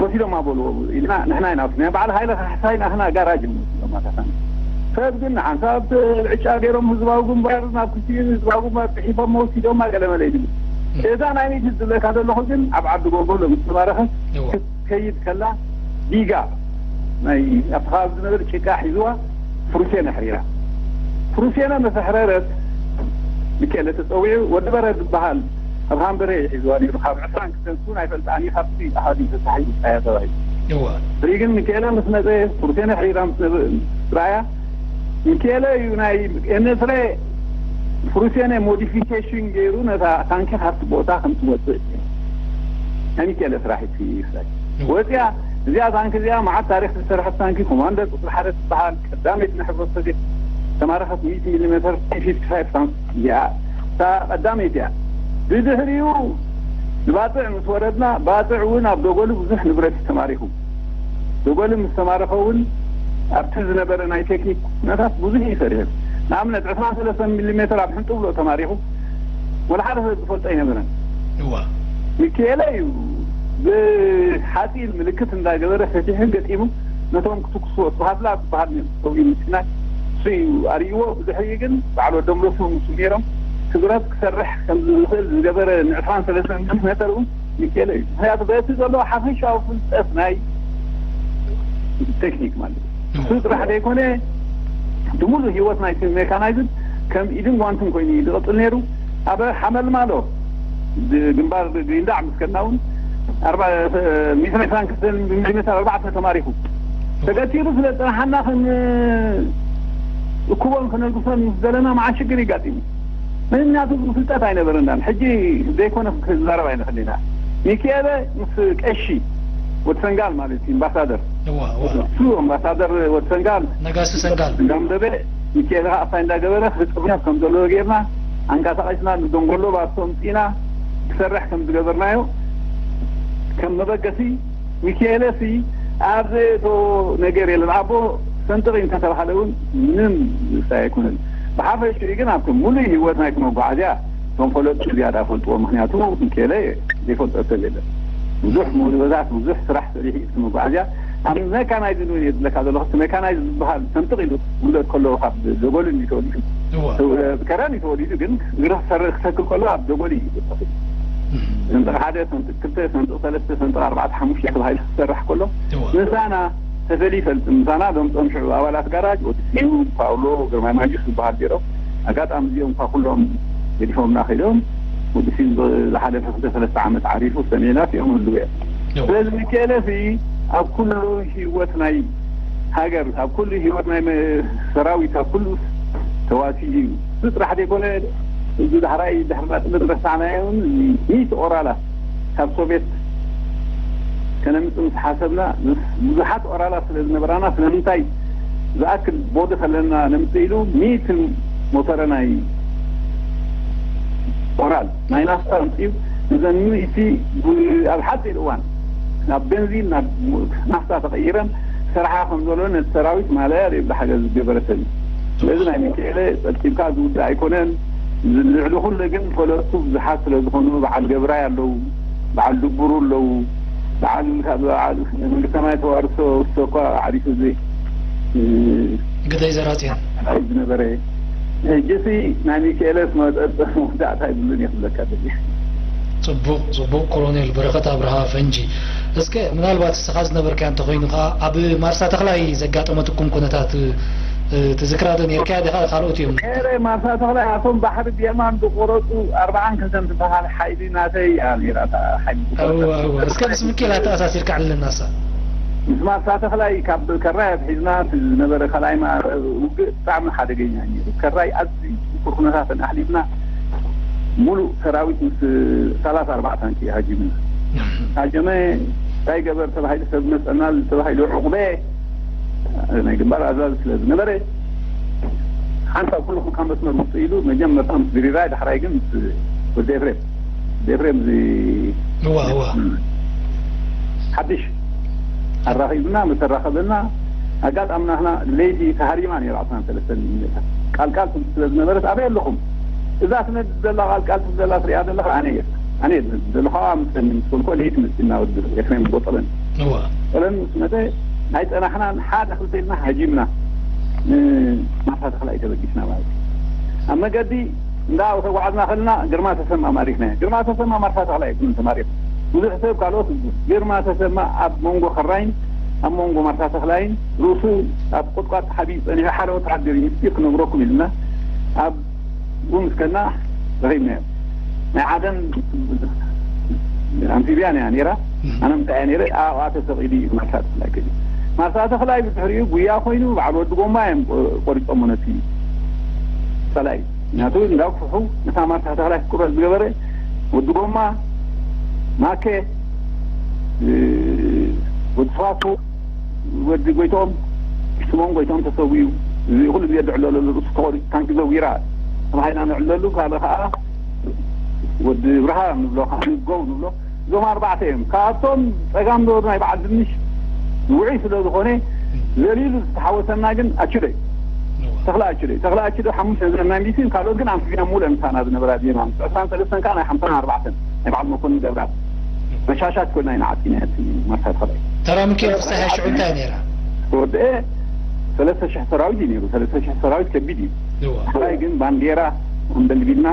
ወሲዶማ በልዎ ኢልና ንሕና ኢና ወሲድና። በዓል ሃይለ ካሕሳይ ናህና ጋራጅ ወሲዶማ። ካሕሳይ ሰብ ግን ሓንሳብ ዕጫ ገይሮም ህዝባዊ ግንባር ናብ ክልቲኡ ህዝባዊ ግንባር ጽሒፎም ወሲዶማ ገለ መለ ይብል። እዛ ናይ ሚት ዝብለካ ዘለኹ ግን ኣብ ዓዲ ጎጎሎ ምስ ተባረኸት ክትከይድ ከላ ዲጋ ናይ ኣብቲ ከባቢ ዝነበር ጭቃ ሒዝዋ ፍሩሴነ ኣሕሪራ። ፍሩሴነ ምስ ኣሕረረት ሚካኤለ ተጸዊዑ ወዲ በረ ዝበሃል ኣብ ሃምበረ እዩ ሒዝዋ ነይሩ። ካብ ዕስራን ክልተን ስውን ኣይፈልጣን እዩ፣ ካብቲ ኣሃዱ ተታሒዙ ጻያ ተባሂሉ። እዋ። ሕሪ ግን ሚካኤለ ምስ መጸ ፍሩሴነ ኣሕሪራ ምስ ነበ-፣ ምስ ረኣያ ሚካኤለ እዩ ናይ ኤነስረ ፍሩሴነ ሞዲፊኬሽን ገይሩ ነታ ታንኪ ካብቲ ቦታ ከም ትወጽእ እዩ። ናይ ሚካኤለ ስራሕ እዩ። ወጽያ እዚኣ ታንኪ እዚኣ መዓት ታሪኽ ዝሰርሐት ታንኪ ኮማንደር ቁጽሪ ሓደ ትበሃል ቀዳመይቲ ናይ ሕብረት ሶቪየት ተማረኸት ሚእቲ ሚሊ ሜተር ቲ ፊፍቲ ፋይቭ ታንኪ እዚኣ እታ ቀዳመይቲ እያ። ብድሕሪኡ ንባጽዕ ምስ ወረድና ባጽዕ እውን ኣብ ደጎሊ ብዙሕ ንብረት እዩ ተማሪኹ። ደጎሊ ምስ ተማረኸ እውን ኣብቲ ዝነበረ ናይ ቴክኒክ ኩነታት ብዙሕ እዩ ሰሪሑ። ንኣብነት ዕስራን ሰለስተን ሚሊ ሜተር ኣብ ሕንጥብሎ ተማሪኹ ወላ ሓደ ሰብ ዝፈልጦ ኣይነበረን። እዋ። ሚካኤለ እዩ ብሓፂን ምልክት እንዳገበረ ፈቲሑ ገጢሙ ነቶም ክትኩስዎ ተባህላ ዝበሃል ነይሩ ሰብኣዊ ምስናይ እሱ እዩ ኣርእይዎ። ብድሕሪኡ ግን በዓል ወዶም ሎሱ ምስ ነይሮም ክብረት ክሰርሕ ከም ዝኽእል ዝገበረ ንዕስራን ሰለስተን ሚሊ ሜተር እውን ሚካኤለ እዩ። ምክንያቱ በቲ ዘለዎ ሓፈሻዊ ፍልጠት ናይ ቴክኒክ ማለት እዩ። እሱ ጥራሕ ዘይኮነ እቲ ሙሉእ ህይወት ናይቲ ሜካናይዝድ ከም ኢድን ጓንትን ኮይኑ እዩ ዝቕጽል ነይሩ። ኣብ ሓመልማሎ ግ-፣ ግንባር ግሪንዳዕ ምስ ከድና እውን ኣርባ-፣ ሚእትን ዕስራን ክልተን ሚሊሜተር ኣርባዕተ ተማሪኹ ተገቲሩ ስለ ዝጸንሓና ከም እኩቦን ክነልግሶን ምስ ዘለና መዓት ሽግር ይጋጢሙ። ምክንያቱ ፍልጠት ኣይነበረናን። ሕጂ ዘይኮነ ክዛረብ ኣይንኽእል ኢና። ሚካኤለ ምስ ቀሺ ወዲ ሰንጋል ማለት እዩ፣ ኣምባሳደር። እዋ፣ እዋ። እሱ ኣምባሳደር ወዲ ሰንጋል ነጋሲ ሰንጋል። እንዳንበበ ሚካኤለ ከዓ ኣሳይ እንዳገበረ ክጽብያት ከም ዘለዎ ጌርና ኣንቀሳቒስና ንደንጎሎ ባሶ ኣምጺእና ክሰርሕ ከም ዝገበርናዮ ከም መበገሲ ሚካኤለሲ ኣብ ዘእቶ ነገር የለን። ኣቦ ሰንጥቕ እንተተባሃለ እውን ምንም ዝሳይ ኣይኮነን። ብሓፈሽኡ ግን ኣብቲ ሙሉእ ህይወት ናይቲ መጓዓዝያ እቶም ፈለጡ ዝያዳ ፈልጥዎ። ምክንያቱ ሚካኤለ ዘይፈልጦ ሰብ የለን። ብዙሕ ሙሉእታት፣ ብዙሕ ስራሕ ሰሪሑ እዩ እቲ መጓዓዝያ። ኣብ መካናይዝድ እውን እየ ዝብለካ ዘለኹ። እቲ መካናይዝድ ዝበሃል ሰንጥቕ ኢሉ ክውለድ ከሎ ካብ ደጎልን እዩ ተወሊዱ። እዋ። ከረን እዩ ተወሊዱ፣ ግን እግሪ ክሰር-፣ ክሰክል ከሎ ኣብ ደጎል እዩ ተወሊዱ። እም። ሰንጥቕ ሓደ፣ ሰንጥቕ ክልተ፣ ሰንጥቕ ሰለስተ፣ ሰንጥቕ ኣርባዕተ፣ ሓሙሽተ ተባሂሉ ክሰርሕ ከሎ እዋ። ምሳና ተፈልዩ ይፈልጥ። ምሳና ዶም ጾም ሽዑ ኣባላት ጋራጅ፣ ወዲ ስዩ፣ ፓውሎ፣ ግርማይ ማንጁስ ዝበሃል ነይሮም። ኣጋጣሚ እዚኦም እኳ ኩሎም ገዲፎምና ከይዶም፣ ወዲ ስዩ ዝሓለፈ ክልተ ሰለስተ ዓመት ዓሪፉ፣ ሰሜናት እዮም ህልው እዮም። እዋ። ስለዚ ሚካኤለ ሲ ኣብ ኩሉ ህይወት ናይ ሃገር፣ ኣብ ኩሉ ህይወት ናይ መ-፣ ሰራዊት፣ ኣብ ኩሉ ተዋሲኡ እዩ። እሱ ጥራሕ ዘይኮነ፣ እዚ ዳሕራይ ድሕሪ ናጽነት ረሳዕናዮ እውን፣ እዚ ሚእቲ ኦራላት ካብ ሶቪየት ከነምጽእ ምስ ሓሰብና፣ ብዙሓት ኦራላት ስለ ዝነበራና፣ ስለምንታይ ዝኣክል ቦዲ ከለና ነምጽእ ኢሉ፣ ሚእቲ ሞተረ ናይ ኦራል ናይ ናፍታ ኣምጺኡ፣ እዘን ሚእቲ ብ-፣ ኣብ ሓጺር እዋን ናብ ቤንዚን፣ ናብ ናፍታ ተቐይረን ክሰርሓ ከም ዘሎ ነቲ ሰራዊት ማለያ ዘይብሉ ሓገዝ ዝገበረ ሰብ እዩ። ስለዚ ናይ ሚካኤለ ጸብጺብካ ዝውዳእ ኣይኮነን። ልዕሊ ኩሉ ግን ፈለጥቱ ብዙሓት ስለ ዝኾኑ፣ በዓል ገብራይ ኣለዉ፣ በዓል ድቡሩ ኣለዉ፣ በዓል፣ በዓል መንግስተማይ ተዋርሶ እሶ እኳ ዓሪፉ እዚ፣ እ፣ ግደይ ዘራጽዮን። ዝነበረ። ሕጂሲ ናይ ሚካኤለስ መጠጥ መወዳእታ ይብሉን እየ ክብለካ ደልየ። ጽቡቕ፣ ጽቡቕ ኮሎኔል በረኸት ኣብርሃ ፈንጂ። እስከ ምናልባት እስኻ ዝነበርካዮ እንተኾይኑ ኸኣ ኣብ ማርሳ ተኽላይ ዘጋጠመትኩም ኩነታት፣ እ፣ ትዝክራ ዶ ነርካያ ዲኻ? ካልኦት እዮም። ኤረ ማርሳ ተኽላይ ኣቶም ባሕሪ ብየማን ዝቆረጹ ኣርባዓን ክልተን ትበሃል ሓይሊ ናተይ እያ ነይራ፣ እታ ሓይሊ ዝቆረጸት። እወ፣ እወ። እስከ ምስ ሚካኤል ኣተኣሳሲርካ ዕልለና እሳ። ምስ ማርሳ ተኽላይ ካብ ከራይ ኣትሒዝና እቲ ዝነበረ ካልኣይ ማ-፣ ውግእ ብጣዕሚ ሓደገኛ እዩ ነይሩ። ከራይ ኣዝዩ ጽንኩር ኩነታትን ኣሕሊፍና፣ ሙሉእ ሰራዊት ምስ ሰላሳ ኣርባዕተ ታንኪ ሃጂምና። ሃጀመ፣ እንታይ ገበር ተባሂሉ፣ ሰብ መጸና ተባሂሉ፣ ዑቕበ ናይ ግንባር ኣዛዚ ስለ ዝነበረ፣ ሓንሳብ ኩልኹም ካብ መስመር ውጽእ ኢሉ፣ መጀመርታ ምስ ድሪራይ፣ ዳሕራይ ግን ምስ ወዲ ኤፍሬም፣ ወዲ ኤፍሬም እዚ እዋ፣ እዋ። ሓድሽ ኣራኺብና፣ ምስ ኣራኸበና፣ ኣጋጣሚ ናህና ለይቲ ተሃሪማ ነይራ፣ ዕስራን ሰለስተን ሚሊ ሜተር። ቃልቃል ትብል ስለ ዝነበረት፣ ኣበይ ኣለኹም? እዛ ትነድድ ዘላ ቃልቃል ትብል ዘላ ትሪኣ ዘለኻ ኣነ እየ። ኣነ እየ ዝነድድ ዘለኹ፣ ኣብኣ ምሰኒ ምስ በልኮ፣ ለይቲ መጺና ወዲ ኤፍሬም ቦጠለን። እዋ። ቀለም ምስ መጸ ኣይጸናሕናን፣ ሓደ ክልተ ኢልና ሃጂምና ንማርሳ ተኽላይ ተበጊስና ማለት እዩ። ኣብ መገዲ እንዳ ተጓዓዝና ከለና ግርማ ተሰማ ማሪኽና። ግርማ ተሰማ ማርሳ ተኽላይ ኣይኮነን ተማሪኹ። ብዙሕ ሰብ ካልኦት ግርማ ተሰማ ኣብ መንጎ ከራይን ኣብ መንጎ ማርሳ ተኽላይን ርእሱ ኣብ ቁጥቋጥ ተሓቢኡ ጸኒሑ ሓደ ወተሃደር እዩ ምስጢር ክነግረኩም ኢልና ኣብ ጉምስከና ረኺብናዮ። ናይ ዓደን ኣምፊብያን እያ ነይራ። ኣነ ምሳኣ እያ ነይረ። ኣብኣ ተሰቒሉ እዩ ማርሳ ተኽላይ ከይዱ። ማርሳ ተኽላይ ብድሕሪኡ ጉያ ኮይኑ በዓል ወዲ ጎማ እዮም ቆ- ቆሪጾሞ ነቲ ጸላኢ። ምክንያቱ እንዳ ክፍሑ ነታ ማርሳ ተኽላይ ክቁረጽ ዝገበረ ወዲ ጎማ፣ ማኬ፣ እ፣ ወዲ ስዋፎ፣ ወዲ ጎይቶም፣ ስሞን ጎይቶም ተሰዊኡ። እዚ ኩሉ ግዜ ድዕለለሉ ርእሱ ተቆሪጹ ታንኪ ዘዊራ ተባሂልና ንዕለሉ። ካልእ ከኣ ወዲ ብርሃ ንብሎ፣ ከዓ ንጎው ንብሎ። እዞም ኣርባዕተ እዮም። ካብቶም ጸጋም ዶ ናይ በዓል ድንሽ ውዑይ ስለ ዝኾነ ዘሊሉ ዝተሓወሰና ግን ኣችዶ እዩ። ተኽለ ኣችዶ እዩ። ተኽለ ኣችዶ ሓሙሽተ ዘና ሚስን ካልኦት ግን ኣምፊብያን ሙሉእ ምሳና ዝነበራ ዜና ዕስራን ሰለስተን ከዓ ናይ ሓምሳን ኣርባዕተን ናይ በዓል መኮንን ገብራት መሻሻት ኮይና ኢና ዓፂና እቲ ማርሳ ተኽለ። ተራ ሚካኤል ፍስሃ ሽዑ እንታይ ነይራ? ተወደአ ሰለስተ ሽሕ ሰራዊት እዩ ነይሩ። ሰለስተ ሽሕ ሰራዊት ከቢድ እዩ። እዋ ብፍላይ ግን ባንዴራ ኣንበልቢልና፣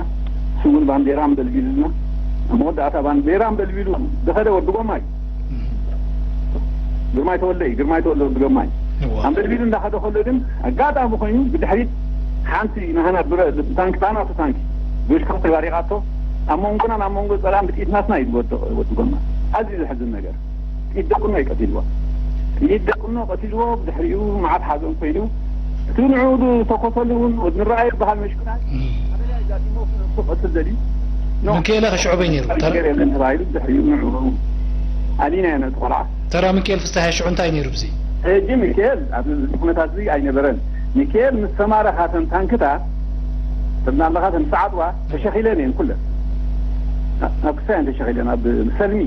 እሱ እውን ባንዴራ ኣንበልቢልና፣ ኣብ መወዳእታ ባንዴራ ኣንበልቢሉ ዝኸደ ወዲ ጎማ እዩ። ግርማይ ተወልደ እዩ። ግርማይ ተወልደ ወዲ ጎማ እዩ። እዋ ኣንበልቢሉ እንዳኸደ ከሎ ግን ኣጋጣሚ ኮይኑ ብድሕሪት ሓንቲ ናህና ብረ- ታንኪ ታናቱ ታንኪ ብሽካት ተባሪቓቶ ኣብ መንጎና ናብ መንጎ ጸላም ብጥይት ናትና እዩ ዝወደቕ ወዲ ጎማ። ኣዝዩ ዘሕዝን ነገር። ጥይት ደቅኖ እዩ ቀቲልዎ። ጥይት ደቅኖ ቀቲልዎ። ብድሕሪኡ መዓት ሓዘን ኮይኑ እቲ ንዕኡ ዝተኮሰሉ እውን ወዲ ንረኣዮ ዝበሃል መሽኩናይ ሓደጋ ኣጋጢሞ ክነሱ ቀትል ደልዩ ኖ ሚካኤለ ከሽዑበይ ነይሩ። ተራ- ነገር የለን ተባሂሉ ብድሕሪኡ ንዕኡ ኣሊና ኢና ነቲ ቆልዓ። ተራ ሚካኤል ፍስሃ ሽዑ እንታይ ነይሩ ብዚ? ሕጂ ሚካኤል ኣብዚ ኩነታት እዚ ኣይነበረን። ሚካኤል ምስ ተማረኻ ተን ታንክታት ተድና ኣለኻ ተን ሰዓጥዋ ተሸኺለን እየን ኩለን ናብ ክሳየን ተሸኺለን ኣብ ሰልሚ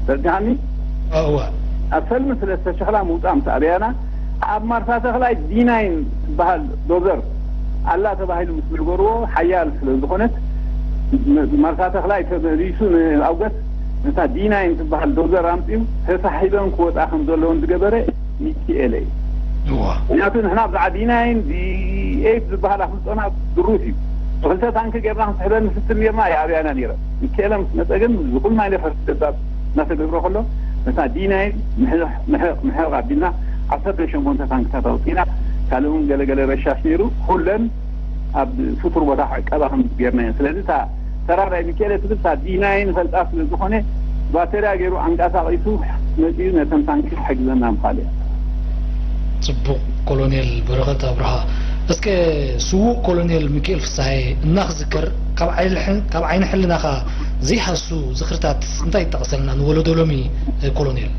ተረዲሃኒ። እዋ ኣብ ሰልሚ ስለ ዝተሸኽላ ምውፃእ ምስ ኣበያና ኣብ ማርሳ ተኽላይ ዲናይን ትበሃል ዶዘር ኣላ ተባሂሉ ምስ ነገርዎ ሓያል ስለ ዝኾነት ማርሳ ተኽላይ ተመሊሱ ንኣውገት ነታ ዲናይን ትበሃል ዶዘር ኣምፅኡ ተሳሒበን ክወፃ ከም ዘለውን ዝገበረ ሚኪኤለ እዩ። እዋ ምክንያቱ ንሕና ብዛዕባ ዲናይን ዲ ኤይት ዝበሃል ኣፍልጦና ድሩት እዩ። ብክልተ ታንኪ ጌርና ክንስሕበን ንፍትን ጌርና ኣይኣብያና ነይረ። ሚኪኤለ ምስ መፀ ግን ዝኹል ናይ ፈርሲ ደባብ እናተገብረ ከሎ ነታ ዲናይን ምሕቕ ምሕቕ ኣቢልና ዓሰርተ ሸሞንተ ታንክታት ኣውፂና ካልእ እውን ገለገለ ረሻሽ ነይሩ። ኩለን ኣብ ስቱር ቦታ ክዕቀባ ከም ጌርና እየን። ስለዚ እታ ተራ ናይ ሚኪኤለ ትብል እታ ዲናይን ፈልጣ ስለ ዝኾነ ባተርያ ገይሩ ኣንቀሳቒሱ መፂኡ ነተን ታንኪ ክሕግዘና ምኻል እያ። ጽቡቕ ኮሎኔል በረኸት ኣብርሃ። እስከ ስዉእ ኮሎኔል ሚኪኤል ፍስሃየ እናኽዝከር ካብ ዓይኒ ሕል- ካብ ዓይኒ ሕልናኻ ዘይሃሱ ዝኽርታት እንታይ ይጠቐሰልና ንወለዶ ሎሚ ኮሎኔል?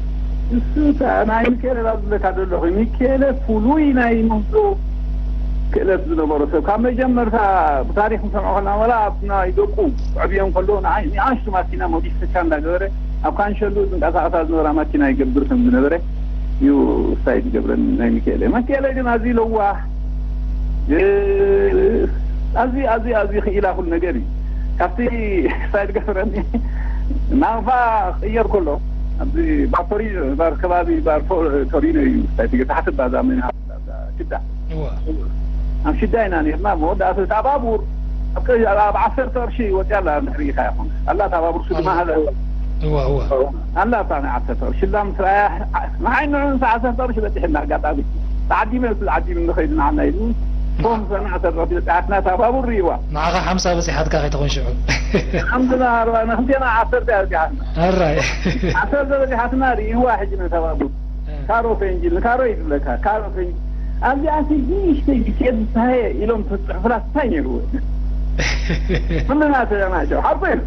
እሱ እታ ናይ ሚኪኤለ ናብ ዝብለካ ዘለኹ ሚኪኤለ ፍሉይ ናይ ምህዞ ክእለት ዝነበሮ ሰብ ካብ መጀመርታ ብታሪክ ንሰምዖ ከለና ወላ ኣብ ናይ ደቁ ዕብዮም ከሎ ንዓይ ንኣሽቱ ማኪና ሞዲፊካ እንዳገበረ ኣብ ካንሸሉ ዝንቀሳቐሳ ዝነበራ ማኪና ይገብር ከም ዝነበረ እዩ ስታይ ዝገብረን ናይ ሚኪኤለ። ሚኪኤለ ግን ኣዝዩ ለዋህ ኣዝዩ ኣዝዩ ኣዝዩ ክኢላ ኩሉ ነገር እዩ። ካብቲ ስታይ ዝገብረኒ ናንፋ ክቕየር ከሎ ኣብዚ ባር ቶሪኖ ባር ከባቢ ባር ቶሪኖ እዩ ስታይ ትገ ታሕቲ ባዛ መን ሽዳ እዋ ኣብ ሽዳ ኢና ነርና። መወዳእታ እታ ባቡር ኣብ ቀ- ኣብ ዓሰርተ ቅርሺ ወፂኣ ኣላ። እንድሕር ሪኢኻ ይኹን ኣላ እታ ባቡር ሱ ድማ ሃለ እዋ እዋ ኣላ እታ ናይ ዓሰርተ ቅርሺ እላ ምስ ረኣያ ንዓይ ንዑ ንሳ ዓሰርተ ቅርሺ በፂሕና ኣጋጣሚ ተዓዲመ ምስ ዓዲም ንኸይድ ንዓና ኢሉ ቶም ሰና ዓሰርተ ቅርሺ በፂሓትና እታ ባቡር ሪእዋ ንዓኻ ሓምሳ በፂሓትካ ከይትኾን ሽዑ ሓምዝና ኣርባ ንክልቴና ዓሰርተ እያ በፂሓትና ኣራይ ዓሰርተ በፂሓትና ሪእዋ ሕጂ ነታ ባቡር ካሮ ፈንጂ ንካሮ እዩ ዝብለካ ካሮ ፈንጂ ኣብዚኣ ንእሽተይ ቢስኤት ዝሰሃየ ኢሎም ተፅሕፉላ እንታይ ነይርዎ ኩልና ተዘናቸው ሓቁ እዩ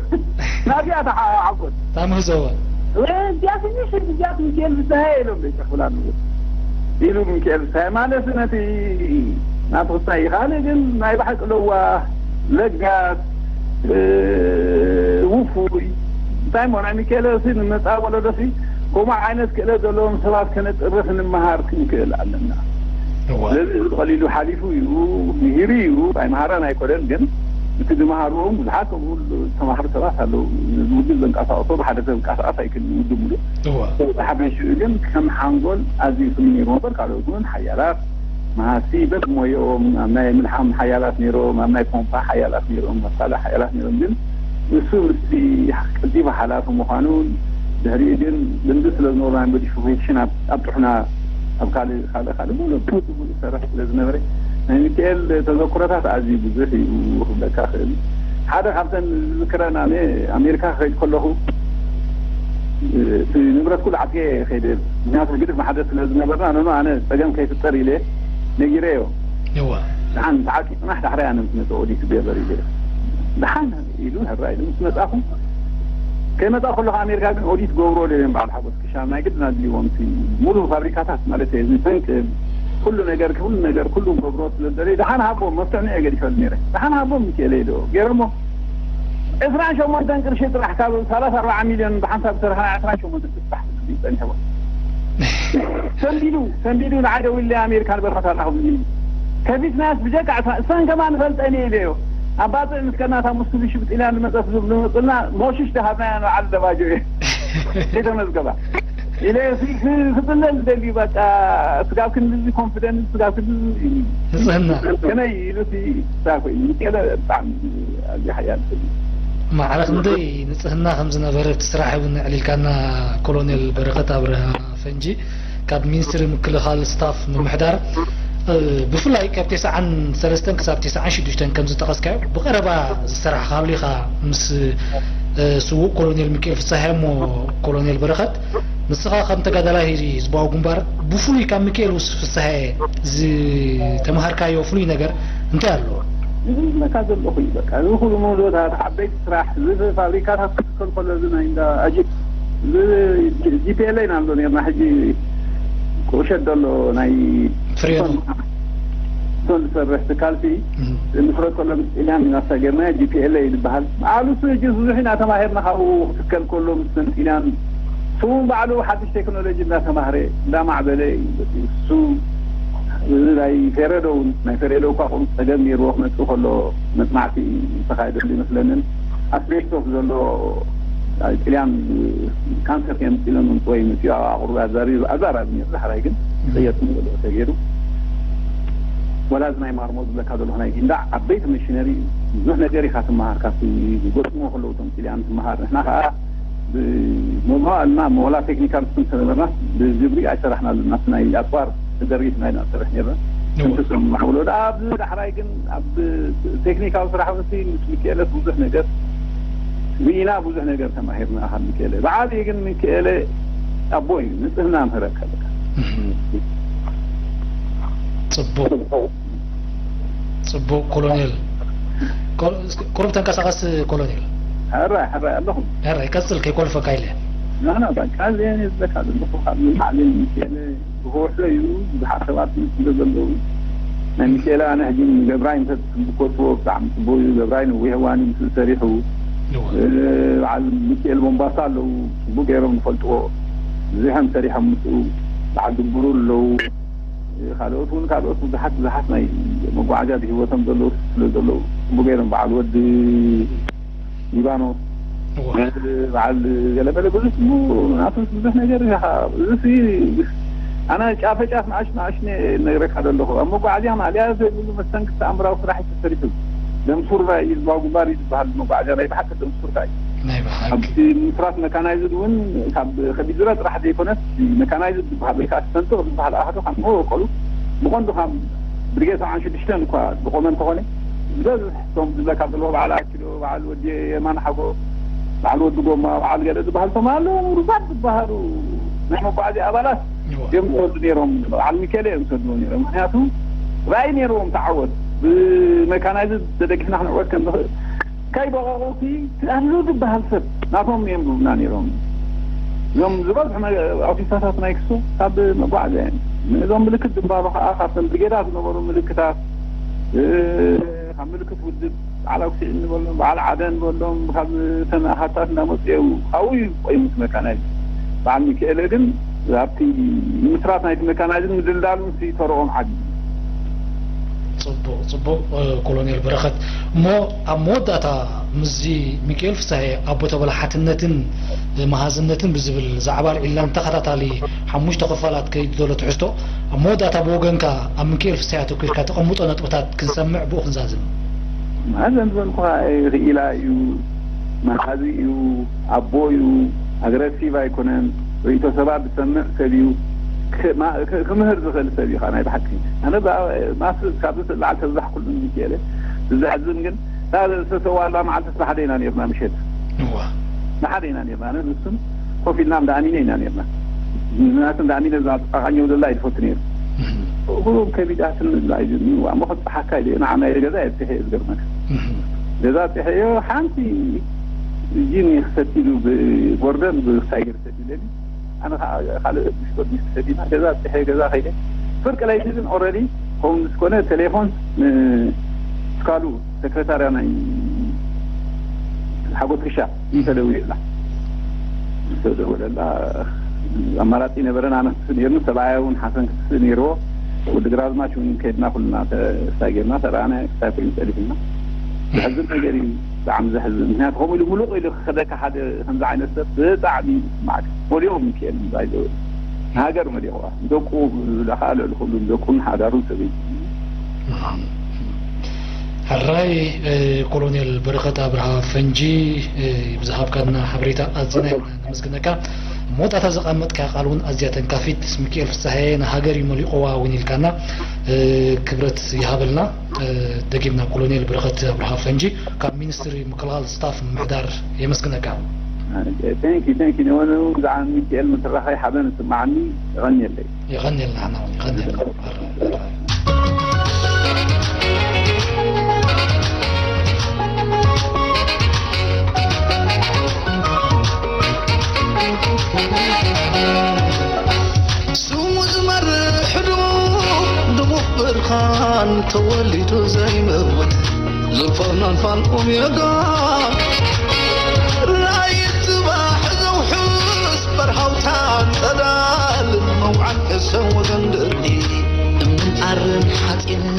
ናዚኣ ተሓቆት ታምህዞዋ እዚኣ ትንሽ እዚኣ ሚካኤል ዝሰሃየ ኢሎም ዘይፅሕፉላ ንብል ኢሉ ሚካኤል ዝሰሃየ ማለት ነቲ ናቲ ክስታይ ካልእ ግን ናይ ብሓቂ ለዋ ለጋስ ውፉይ እንታይ እሞ ናይ ሚካኤል ሲ ንመፃ ወለዶ ሲ ከምኡ ዓይነት ክእለት ዘለዎም ሰባት ከነጥሪ ክንመሃር ክንክእል ኣለና። ስለዚ እዚ ቀሊሉ ሓሊፉ እዩ ምሂሩ እዩ ኣይመሃራን ኣይኮነን ግን እቲ ዝመሃርዎም ብዙሓት ከምኡ ዝተማህሩ ሰባት ኣለዉ። ውድብ ዘንቀሳቕሶ ብሓደ ሰብ ዝንቀሳቐስ ኣይክእልን፣ ውድብ ሙሉእ። እዋ። ብሓፈሽኡ ግን ከም ሓንጎል ኣዝዩ ፍሉይ ነይሩ እምበር፣ ካልኦት እውን ሓያላት መሃዝቲ በብሞያኦም ኣብ ናይ ምልሓም ሓያላት ነይሮም፣ ኣብ ናይ ፖምፓ ሓያላት ነይሮም፣ መሳርሒ ሓያላት ነይሮም። ግን ንሱ ምስቲ ቀልጢፉ ሓላፊ ምዃኑን ድሕሪኡ ግን ልምዲ ስለ ዝነበሮ ናይ ሞዲፊኬሽን ኣብ ኣብ ጥሑና ኣብ ካልእ ካልእ ካልእ ሙሉእ ሙሉእ ይሰርሕ ስለ ዝነበረ ናይ ሚካኤል ተዘክሮታት ኣዝዩ ብዙሕ እዩ ክብለካ ክእል። ሓደ ካብተን ዝዝክረን ኣነ ኣሜሪካ ክኸይድ ከለኹ እቲ ንብረት ኩሉ ዓፅየ ከይደ። ምክንያቱ ግድፍ ማሕደር ስለ ዝነበርና ነኖ ኣነ ፀገም ከይፍጠር ኢለ ነጊረዮ። እዋ። ደሓን ተዓፂ ፅናሕ ዳሕራይ ኣነ ምስ መፀ ኦዲት ገበር ኢለ። ደሓን ኢሉ ሕራይ ኢሉ ምስ መፃኹ ከይመፃ ከለኹ ኣሜሪካ ግን ኦዲት ገብሮ ደልዮም በዓል ሓጎስ ክሻብ ናይ ግድን ኣድልዎም እቲ ሙሉ ፋብሪካታት ማለት እዩ እዚ ፈንቅል ኩሉ ነገር ኩሉ ነገር ኩሉ ገብሮ ስለ ደለዩ ደሓን ሃቦም መፍትሕ ንየ ገዲፈሉ ነይረ። ደሓን ሃቦም ሚካኤለ ኢለ ገይሮሞ ዕስራን ሸሞንተን ቅርሺ ጥራሕ ካብ ሰላሳ ኣርባዓ ሚልዮን ብሓንሳብ ዝሰርሐና ዕስራን ሸሞንተን ቅርሺ ጥራሕ እዩ ጸኒሕዎ። ሰንቢዱ ሰንቢዱ ንዓይ ደዊሉ ኣሜሪካ ንበረኸት ኣለኹ ብዝብል ከፊትናስ ብጀካ ዕስራ እሳን ከማን ንፈልጠን እየ ኢለዮ። ኣብ ባፅዕ ምስ ከናታ ሙስሊም ሽብጥ ኢላ ንመፀት ዝብሉ መፅልና ሞሽሽ ደሃብናያ ንበዓል ደባጆ እየ ከይተመዝገባ ኢለ ክፅለል ዝደልዩ በቃ ስጋብ ክንድዚ ኮንፊደንስ ስጋብ ክንድዚ ንጽህና። ከመይ ኢሉ ሲ እንታይ ኮይኑ ሚካኤለ ብጣዕሚ ኣዝዩ ሓያል ሰብ እዩ። ማዕረ ክንደይ ንጽህና ከም ዝነበረ እቲ ስራሕ እውን ኣዕሊልካና። ኮሎኔል በረኸት ኣብርሃ ፈንጂ ካብ ሚኒስትሪ ምክልኻል ስታፍ ምምሕዳር፣ እ፣ ብፍላይ ካብ ተስዓን ሰለስተን ክሳብ ተስዓን ሽዱሽተን ከም ዝጠቐስካዮ ብቐረባ ዝሰራሕካ ሃሊኻ ምስ፣ እ፣ ስዉእ ኮሎኔል ሚካኤል ፍሳሐ እሞ ኮሎኔል በረኸት ንስኻ ከም ተጋዳላይ ህዝባዊ ግንባር ብፍሉይ ካብ ሚካኤል ውስ ፍሳሐ ዝተምሃርካዮ ፍሉይ ነገር እንታይ ኣሎ? እዚ ዝብለካ ዘለኹ እዩ በቃ እዚ ኩሉ መውዶታት ዓበይቲ ስራሕ እዚ ፋብሪካታት ክትከል ከሎ እዚ ናይ እንዳ ኣጅብ እዚ ጂፒኤልኤ ኢና ኣሎ ነርና ሕጂ ቁሸት ዘሎ ናይ ፍሬኑ። እቶም ዝሰርሕ ትካልሲ እም። ንፍረ ከሎ ምስ ጥልያን ኢና ሰገርና ጂፒኤልኤ ዝበሃል ኣሉሱ ሕጂ ብዙሕ ኢና ተማሂርና ካብኡ ክትከል ከሎ ምስ ጥልያን እሱ እውን ባዕሉ ሓድሽ ቴክኖሎጂ እንዳተማህረ እንዳማዕበለ እዩ መፂኡ። እሱ እዚ ናይ ፌረዶ እውን ናይ ፌሬዶ እኳ ቁሩብ ፀገም ነይርዎ ክመፅእ ከሎ መፅናዕቲ ዝተኻየደሉ ይመስለንን ኣስቤስቶስ ዘሎ ኣብ ጥልያን ካንሰር ከየምፅእ ኢሎም ምፅኦ ይመፅኡ ኣብ ኣቁርቢ ኣዛራቢ ነይሩ ዳሕራይ ግን ቀየርኩ ንበልኦ ተገይሩ። ወላ እዚ ናይ ማርሞ ዝብለካ ዘለኹ ናይ ጊንዳዕ ዓበይቲ መሽነሪ ብዙሕ ነገር ኢኻ ትመሃር ካብቲ ዝገጥሞ ከለዉ እቶም ጥልያን ትመሃር ንሕና ከዓ ብመብሃልና መወላ ቴክኒካል ስም ስለነበርና ብግብሪ ኣይሰራሕናሉ ናስ ናይ ኣፅዋር ተደርጊት ናይ ንሰርሕ ነርና እወ። ክንትስም ማዕብሎ ደኣ ኣብዚ ዳሕራይ ግን ኣብ ቴክኒካዊ ስራሕ ውንቲ ምስ ሚካኤለስ ብዙሕ ነገር ርኢና ብዙሕ ነገር ተማሂርና ካብ ሚካኤለ ብዓብዪ ግን ሚካኤለ ኣቦ እዩ ንፅህና ምህረካ በቃ ፅቡቅ ፅቡቅ ኮሎኔል። ቁሩብ ተንቀሳቀስ ኮሎኔል። ሕራይ ሕራይ ኣለኹም። ሕራይ ቀፅል ከይኮልፈካ ኢለ። ናና በቃ እዚአን እየ ዝበካ ዘለኹ ካብ ንላዕሊ ሚካኤለ ብክውሕሎ እዩ ብዙሓት ሰባት ስለ ዘለዉ ናይ ሚካኤለ ኣነ ሕጂ ንገብራይ እንተ ትብኮትዎ ብጣዕሚ ፅቡቅ እዩ ገብራይ ነዊሕ እዋን እዩ ምስኡ ሰሪሑ በዓል ሚካኤል ቦምባሳ ኣለዉ ፅቡቅ ገይሮም ዝፈልጥዎ ብዙሕ እዮም ሰሪሖም ምስኡ በዓል ድብሩ ኣለዉ ካልኦት እውን ካልኦት ብዙሓት ብዙሓት ናይ መጓዓዝያ ብሂወቶም ዘለዉ ስለ ዘለዉ ፅቡቅ ገይሮም በዓል ወዲ ሊባኖስ በዓል ገለመለ ብዙሕ ናቱ ብዙሕ ነገር እዚ ኣነ ጫፈ ጫፍ ንኣሽ ንኣሽ ነግረካ ዘለኹ ኣብ መጓዓዝያ ማእልያ ዘይብሉ መስተንግርቲ ኣምራዊ ስራሕ ተሰሪሑ ደም ሱርናይ እዩ ዝበሃል ግንባር እዩ ዝበሃል መጓዓዝያ ናይ ብሓቂ ደም ሱርናይ እዩ ናይ ብሓቂ ምስራት መካናይዝድ እውን ካብ ከቢድ ዝረ ጥራሕ ዘይኮነስ መካናይዝድ ዝበሃል ወይ ከዓ ሰንጥቕ ዝበሃል ኣሃዱ ካብ መወቀሉ ብቐንዱ ካብ ብርጌድ ሰብዓን ሽዱሽተን እኳ ዝቆመ እንተኾነ ዝበዝሕ እቶም ዝብለካ ዘለኹ በዓል ኣኪሎ በዓል ወዲ የማን ሓጎ በዓል ወዲ ጎማ በዓል ገለ ዝበሃል እቶም ኣለዉ ምሩዛት ዝበሃሉ ናይ መጓዓዝያ ኣባላት እዮም ዝሰዱ ነይሮም በዓል ሚካኤል እዮም ዝሰድዎ ነይሮም ምክንያቱ ራእይ ነይርዎም ተዓወት ብመካናይዝድ ተደጊፍና ክንዕወት ከም ንኽእል ከይበቐቑ እቲ ኣሉ ዝበሃል ሰብ ናቶም እዮም ዝብሉና ነይሮም እዞም ዝበዝሑ ኣውቲስታታት ናይ ክሶ ካብ መጓዓዝያ እዮም እዞም ምልክት ዝባሉ ከዓ ካብቶም ብርጌዳት ዝነበሩ ምልክታት ካብ ምልክት ውድብ በዓል ኣኩሲዕ እንበሎም በዓል ዓደ እንበሎም ካብ ተን ሃታት እንዳመፁ እዮም ካብኡ እዩ ቆይሙ እቲ መካናይዝድ በዓል ሚካኤለ ግን ኣብቲ ንምስራት ናይቲ መካናይዝድ ምድልዳሉ ንሲ ተረኦም ዓብዩ ጽቡቕ፣ ጽቡቕ፣ እ፣ ኮሎኔል በረኸት። እሞ ኣብ መወዳእታ ምስዚ ሚካኤል ፍስሃየ ኣቦ ተበላሓትነትን፣ እ፣ መሃዝነትን ብዝብል ዛዕባ ኣልዒልናን ተኸታታሊ ሓሙሽተ ክፋላት ከይዱ ዘሎ ትሕዝቶ፣ ኣብ መወዳእታ ብወገንካ ኣብ ሚካኤል ፍስሃየ ኣተኲርካ ተቐምጦ ነጥብታት ክንሰምዕ ብኡ ክንዛዝም። መሃዘን ዝበልኩኻ ክኢላ እዩ፣ መሃዚ እዩ፣ ኣቦ እዩ፣ ኣግረሲቭ ኣይኮነን፣ ርእይቶ ሰባት ዝሰምዕ ሰብ እዩ፣ ክ-፣ ማ-፣ ክ-፣ ክምህር ዝኽእል ሰብ እዩ። ኸዓ ናይ ብሓቂ ኣነ ብኣ-፣ ማስትርስ ካብዚ ስእሊ ላዕሊ ተብዛሕ ኩሉ ሚካኤለ። ዝዘሕዝን ግን እታ ዝተሰዋላ መዓልትስ ብሓደ ኢና ነርና ምሸት። እዋ። ብሓደ ኢና ነርና። ኣነ ንሱን ኮፍ ኢልና እንዳ ኣሚነ ኢና ነርና። ምክንያቱ እንዳ ኣሚነ እዛ ጥቃቃኘው ዘላ ኣይትፈቱ ነይሩ። እህ። እኹሎም ከቢዳትን ምብላ እዩ ዝብሉ። እሞ ክብጽሓካ ኢለ ንዓ ናይ ገዛ እየ ኣብጺሐ እየ ዝገርመካ። እህ። ገዛ ኣብጺሐዮ ሓንቲ ጂን ክሰቲ ኢሉ ብጎርደን ብሳይገር ሰዲለኒ። ኣነ ከዓ ካልእ ብሽኮት ምስ ሰዲና ገዛ ኣብጺሐ ገዛ ከይደ። ፍርቂ ለይቲ ግን ኦረዲ ከምኡ ምስ ኮነ ቴሌፎን ንስካሉ ሰክረታርያ ናይ ሓጎስ ክሻ ተደዊሉላ። ተደወለላ። ኣማራጺ ነበረን ኣነ ክስእ ነይርኒ፣ ሰብኣያ እውን ሓሰን ክስእ ነይርዎ። ወዲ ግራዝማች እውን ከድና ኩልና ተሳጊርና ተረኣና ክሳብ ኮይኑ ጸኒሕና። ዘሕዝን ነገር እዩ፣ ብጣዕሚ ዘሕዝን። ምክንያቱ ከምኡ ኢሉ ምሉቕ ኢሉ ክኸደካ ሓደ ከምዚ ዓይነት ሰብ ብጣዕሚ ይስማዕካ። ወዲቑ ሚካኤል ባይዘወይ ንሃገር መሊቑዋ። ደቁ ዝብለኻ ልዕሊ ኩሉ ደቁን ሓዳሩን ሰበይቲ። ሕራይ፣ እ፣ ኮሎኔል በረኸት ኣብርሃ ፈንጂ፣ እ፣ ብዝሃብካና ሓበሬታ ኣዚና ኢና ነመስግነካ። ኣብ መወዳእታ ዘቐመጥካ ቃል እውን ኣዝያ ተንካፊት፣ ሚካኤል ፍስሃየ ንሃገር እዩ መሊቑዋ እውን ኢልካና፣ እ፣ ክብረት ይሃበልና። እ፣ ደጊምና ኮሎኔል በረኸት ኣብርሃ ፈንጂ ካብ ሚኒስትሪ ምክልኻል ስታፍ ምምሕዳር የመስግነካ። ቴንክ ዩ፣ ቴንክ ዩ። ንወነ እውን ብዛዕባ ሚካኤል ምትራኸይ ሓበን ይስማዓኒ። የቐንየለይ። የቐንየልና፣ ንሕና እውን የቐንየልና። ስሙ ዝመርሕ ድሙቕ፣ ድሙቕ ብርሃን ተወሊዱ ዘይመውት፣ ዙልፈርናን ፋን ኦሜጋ፣ ራእይ ጽባሕ ዘውሕስ በርሃውታን ጸዳል፣ መውዓል ሕሰን ወገን ድርኒ፣ እምንን ኣርን ሓጺንን።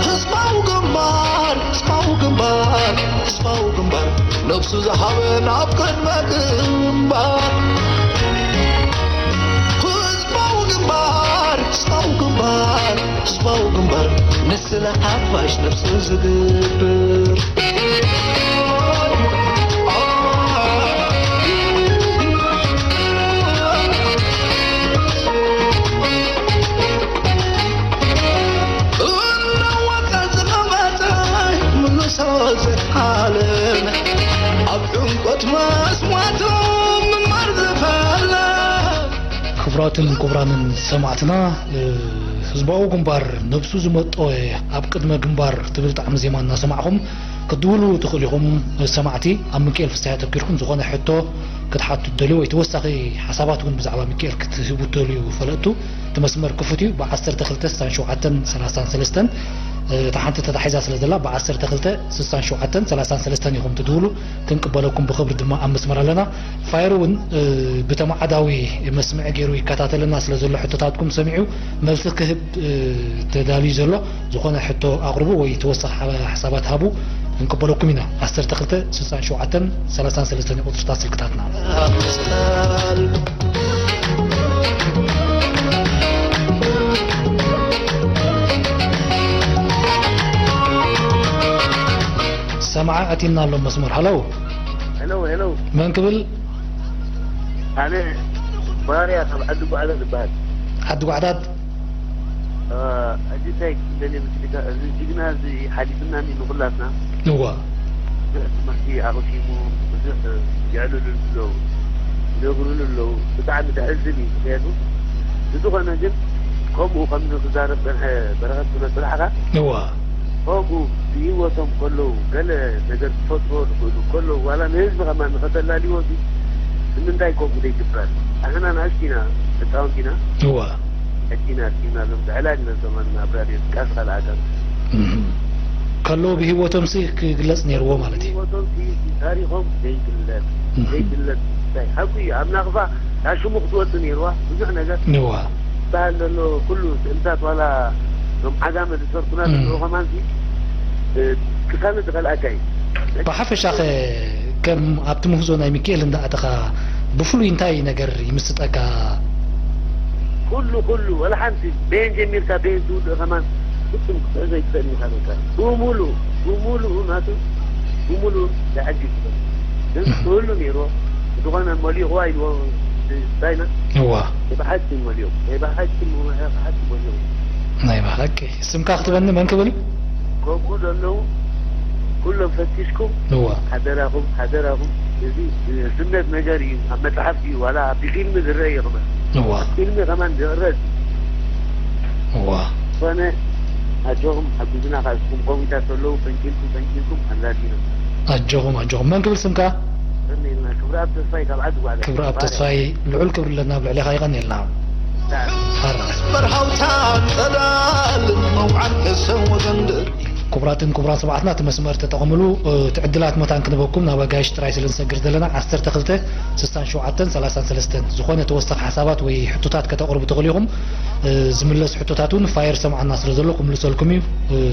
ህዝባዊ ግንባር፣ ህዝባዊ ግንባር፣ ህዝባዊ ግንባር፣ ነብሱ ዝሃበ ናብ ቅድመ ግንባር። ህዝባዊ ግንባር፣ ህዝባዊ ግንባር፣ ህዝባዊ ግንባር፣ ንስለ ሓፋሽ ነብሱ ዝግብር። እናወፀ ዝቐመጠ ምልሶ ዘቃለመ፣ ኣብ ዕምቆት መስዋእቱ ምንባር ዝፈለ። ክቡራትን ክቡራንን ሰማዕትና፣ እ፣ ህዝባዊ ግንባር ነብሱ ዝመጠወ ኣብ ቅድመ ግንባር ትብል ጣዕሚ ዜማ እናሰማዕኹም ክትድውሉ ትኽእሉ ኢኹም። ሰማዕቲ፣ ኣብ ሚካኤል ፍስሃየ ኣተኪርኩም ዝኾነ ሕቶ ክትሓቱ ትደልዩ ወይ ተወሳኺ ሓሳባት እውን ብዛዕባ ሚካኤል ክትህቡ ትደልዩ ፈለጥቱ፣ እቲ መስመር ክፉት እዩ። ብ ዓሰርተ ክልተ ስሳን ሸውዓተን ሰላሳን ሰለስተን፣ እ፣ እታ ሓንቲ ተታሒዛ ስለ ዘላ፣ ብ ዓሰርተ ክልተ ስሳን ሸውዓተን ሰላሳን ሰለስተን ኢኹም ትድውሉ። ክንቅበለኩም ብኽብሪ ድማ ኣብ መስመር ኣለና። ፋየር እውን፣ እ፣ ብተማዓዳዊ መስምዒ ገይሩ ይከታተለና ስለ ዘሎ፣ ሕቶታትኩም ሰሚዑ መልሲ ክህብ፣ እ፣ ተዳልዩ ዘሎ፣ ዝኾነ ሕቶ ኣቕርቡ ወይ ተወሳኺ ሓ-፣ ሓሳባት ሃቡ፣ ክንቅበለኩም ኢና። ዓሰርተ ክልተ ስሳን ሸውዓተን ሰላሳን ሰለስተን ቁጽርታት ስልክታትና። ሰማዓ ኣቲና ኣሎ መስመር። ሃሎ። ሄሎ፣ ሄሎ። መን ክብል? ኣነ ባርያ ካብ ዓዲ ጓዕዳድ ዝበሃል። ዓዲ ጓዕዳድ? እ፣ ሕጂ እንታይ ክብለኒ ምስልካ፣ እዚ ጅግና እዚ ሓሊፍና እኒ ንኹላትና። እዋ። ብዙሕ ትምህርቲ ኣቕሲሙ፣ ብዙሕ የዕልሉሉ ኣለዉ፣ ይነግሩሉ ኣለዉ። ብጣዕሚ ዘሕዝን እዩ። ምክንያቱ ብዝኾነ ግን ከምኡ ከምዚ ክዛረብ ጸንሐ በረኸት ዝመስል ሓኻ። እዋ። ከምኡ ብህይወቶም ከለዉ ገለ ነገር ክፈጥሩ ዝኽእሉ ከለዉ፣ ዋላ ንህዝቢ ከማን ንኸተላልይዎ ሲ ንምንታይ ከምኡ ዘይግበር? ኣሕና ንኣሽቱ ኢና፣ ህጻውንቲ ኢና። እዋ። ሕጂ ኢና ኣድጊና፣ እዞም ዕላል ኢና፣ እዞም ኣብ ራድዮ ድቃስ ካልኣት። እህ። ከለዉ ብህይወቶም ሲ ክግለጽ ነይርዎ ማለት እዩ። ብህይወቶም ሲ ታሪኾም ዘይግለጽ፣ እህ። ዘይግለጽ ጉዳይ። ሓቂ እዩ፣ ኣብ ናቕፋ እታ ሽሙ ክትወጽእ ነይርዋ፣ ብዙሕ ነገር። እዋ። ዝበሃል ዘሎ ኩሉ ስእልታት ዋላ እዞም ዓጋመ ዝሰርቁና ዘለዉ ከማንሲ ክሳነ ዝኸልኣካ እዩ። ብሓፈሻኸ ከም ኣብቲ ምህዞ ናይ ሚካኤል እንዳኣተኻ ብፍሉይ እንታይ ነገር ይምስጠካ? ኩሉ ኩሉ ወላ ሓንቲ በየን ጀሚርካ በየን ትውድእ ከማን ፍጹም ክትሕዞ ኣይትኽእልን ኢኻ። በቃ ብሙሉኡ ብሙሉኡ ናቱ ብሙሉኡ ይዓግብ ይኽእል ግን ክህሉ ነይርዎ ዝኾነ መሊቑዋ ኢልዎ ባይና እዋ ናይ ብሓቂ መሊቑ ናይ ብሓቂ ብሓቂ መሊቑ ናይ ብሓቂ ስምካ ክትበኒ መን ክብል ከምኡ ዘለዉ ኩሎም ፈቲሽኩም እዋ ሓደራኹም ሓደራኹም እዚ ስነት ነገር እዩ ኣብ መፅሓፍ እዩ ዋላ ብፊልሚ ዝረአ እዩ ከማን እዋ ፊልሚ ከማን ዝቕረፅ እዋ ዝኾነ ኣጆኹም ሓግዙና ካብዝኹም ኮሚታት ዘለዉ ፈንቂልኩም ፈንቂልኩም ኣላዲና ኣጆኹም ኣጆኹም መን ክብል ስምካ ቀኒልና ክብረኣብ ተስፋይ ካብ ዓዲ ጓዕዳ ክብረኣብ ተስፋይ ልዑል ክብሪ ኣለና ኣብ ልዕሌኻ ይቐኒልና ሓራ በርሃውታን ጸዳል መውዓል ከሰን ወገንድር ክቡራትን ክቡራን ሰማዕትና እቲ መስመር ተጠቐምሉ እቲ ዕድላት መታን ክንበኩም ናብ ኣጋይሽ ጥራይ ስለ ንሰግር ዘለና ዓሰርተ ክልተ ስሳን ሸውዓተን ሰላሳን ሰለስተን ዝኾነ ተወሳኺ ሓሳባት ወይ ሕቶታት ከተቕርቡ ትኽእሉ ኢኹም ዝምለስ ሕቶታት እውን ፋየር ሰምዓና ስለ ዘሎ ክምልሰልኩም እዩ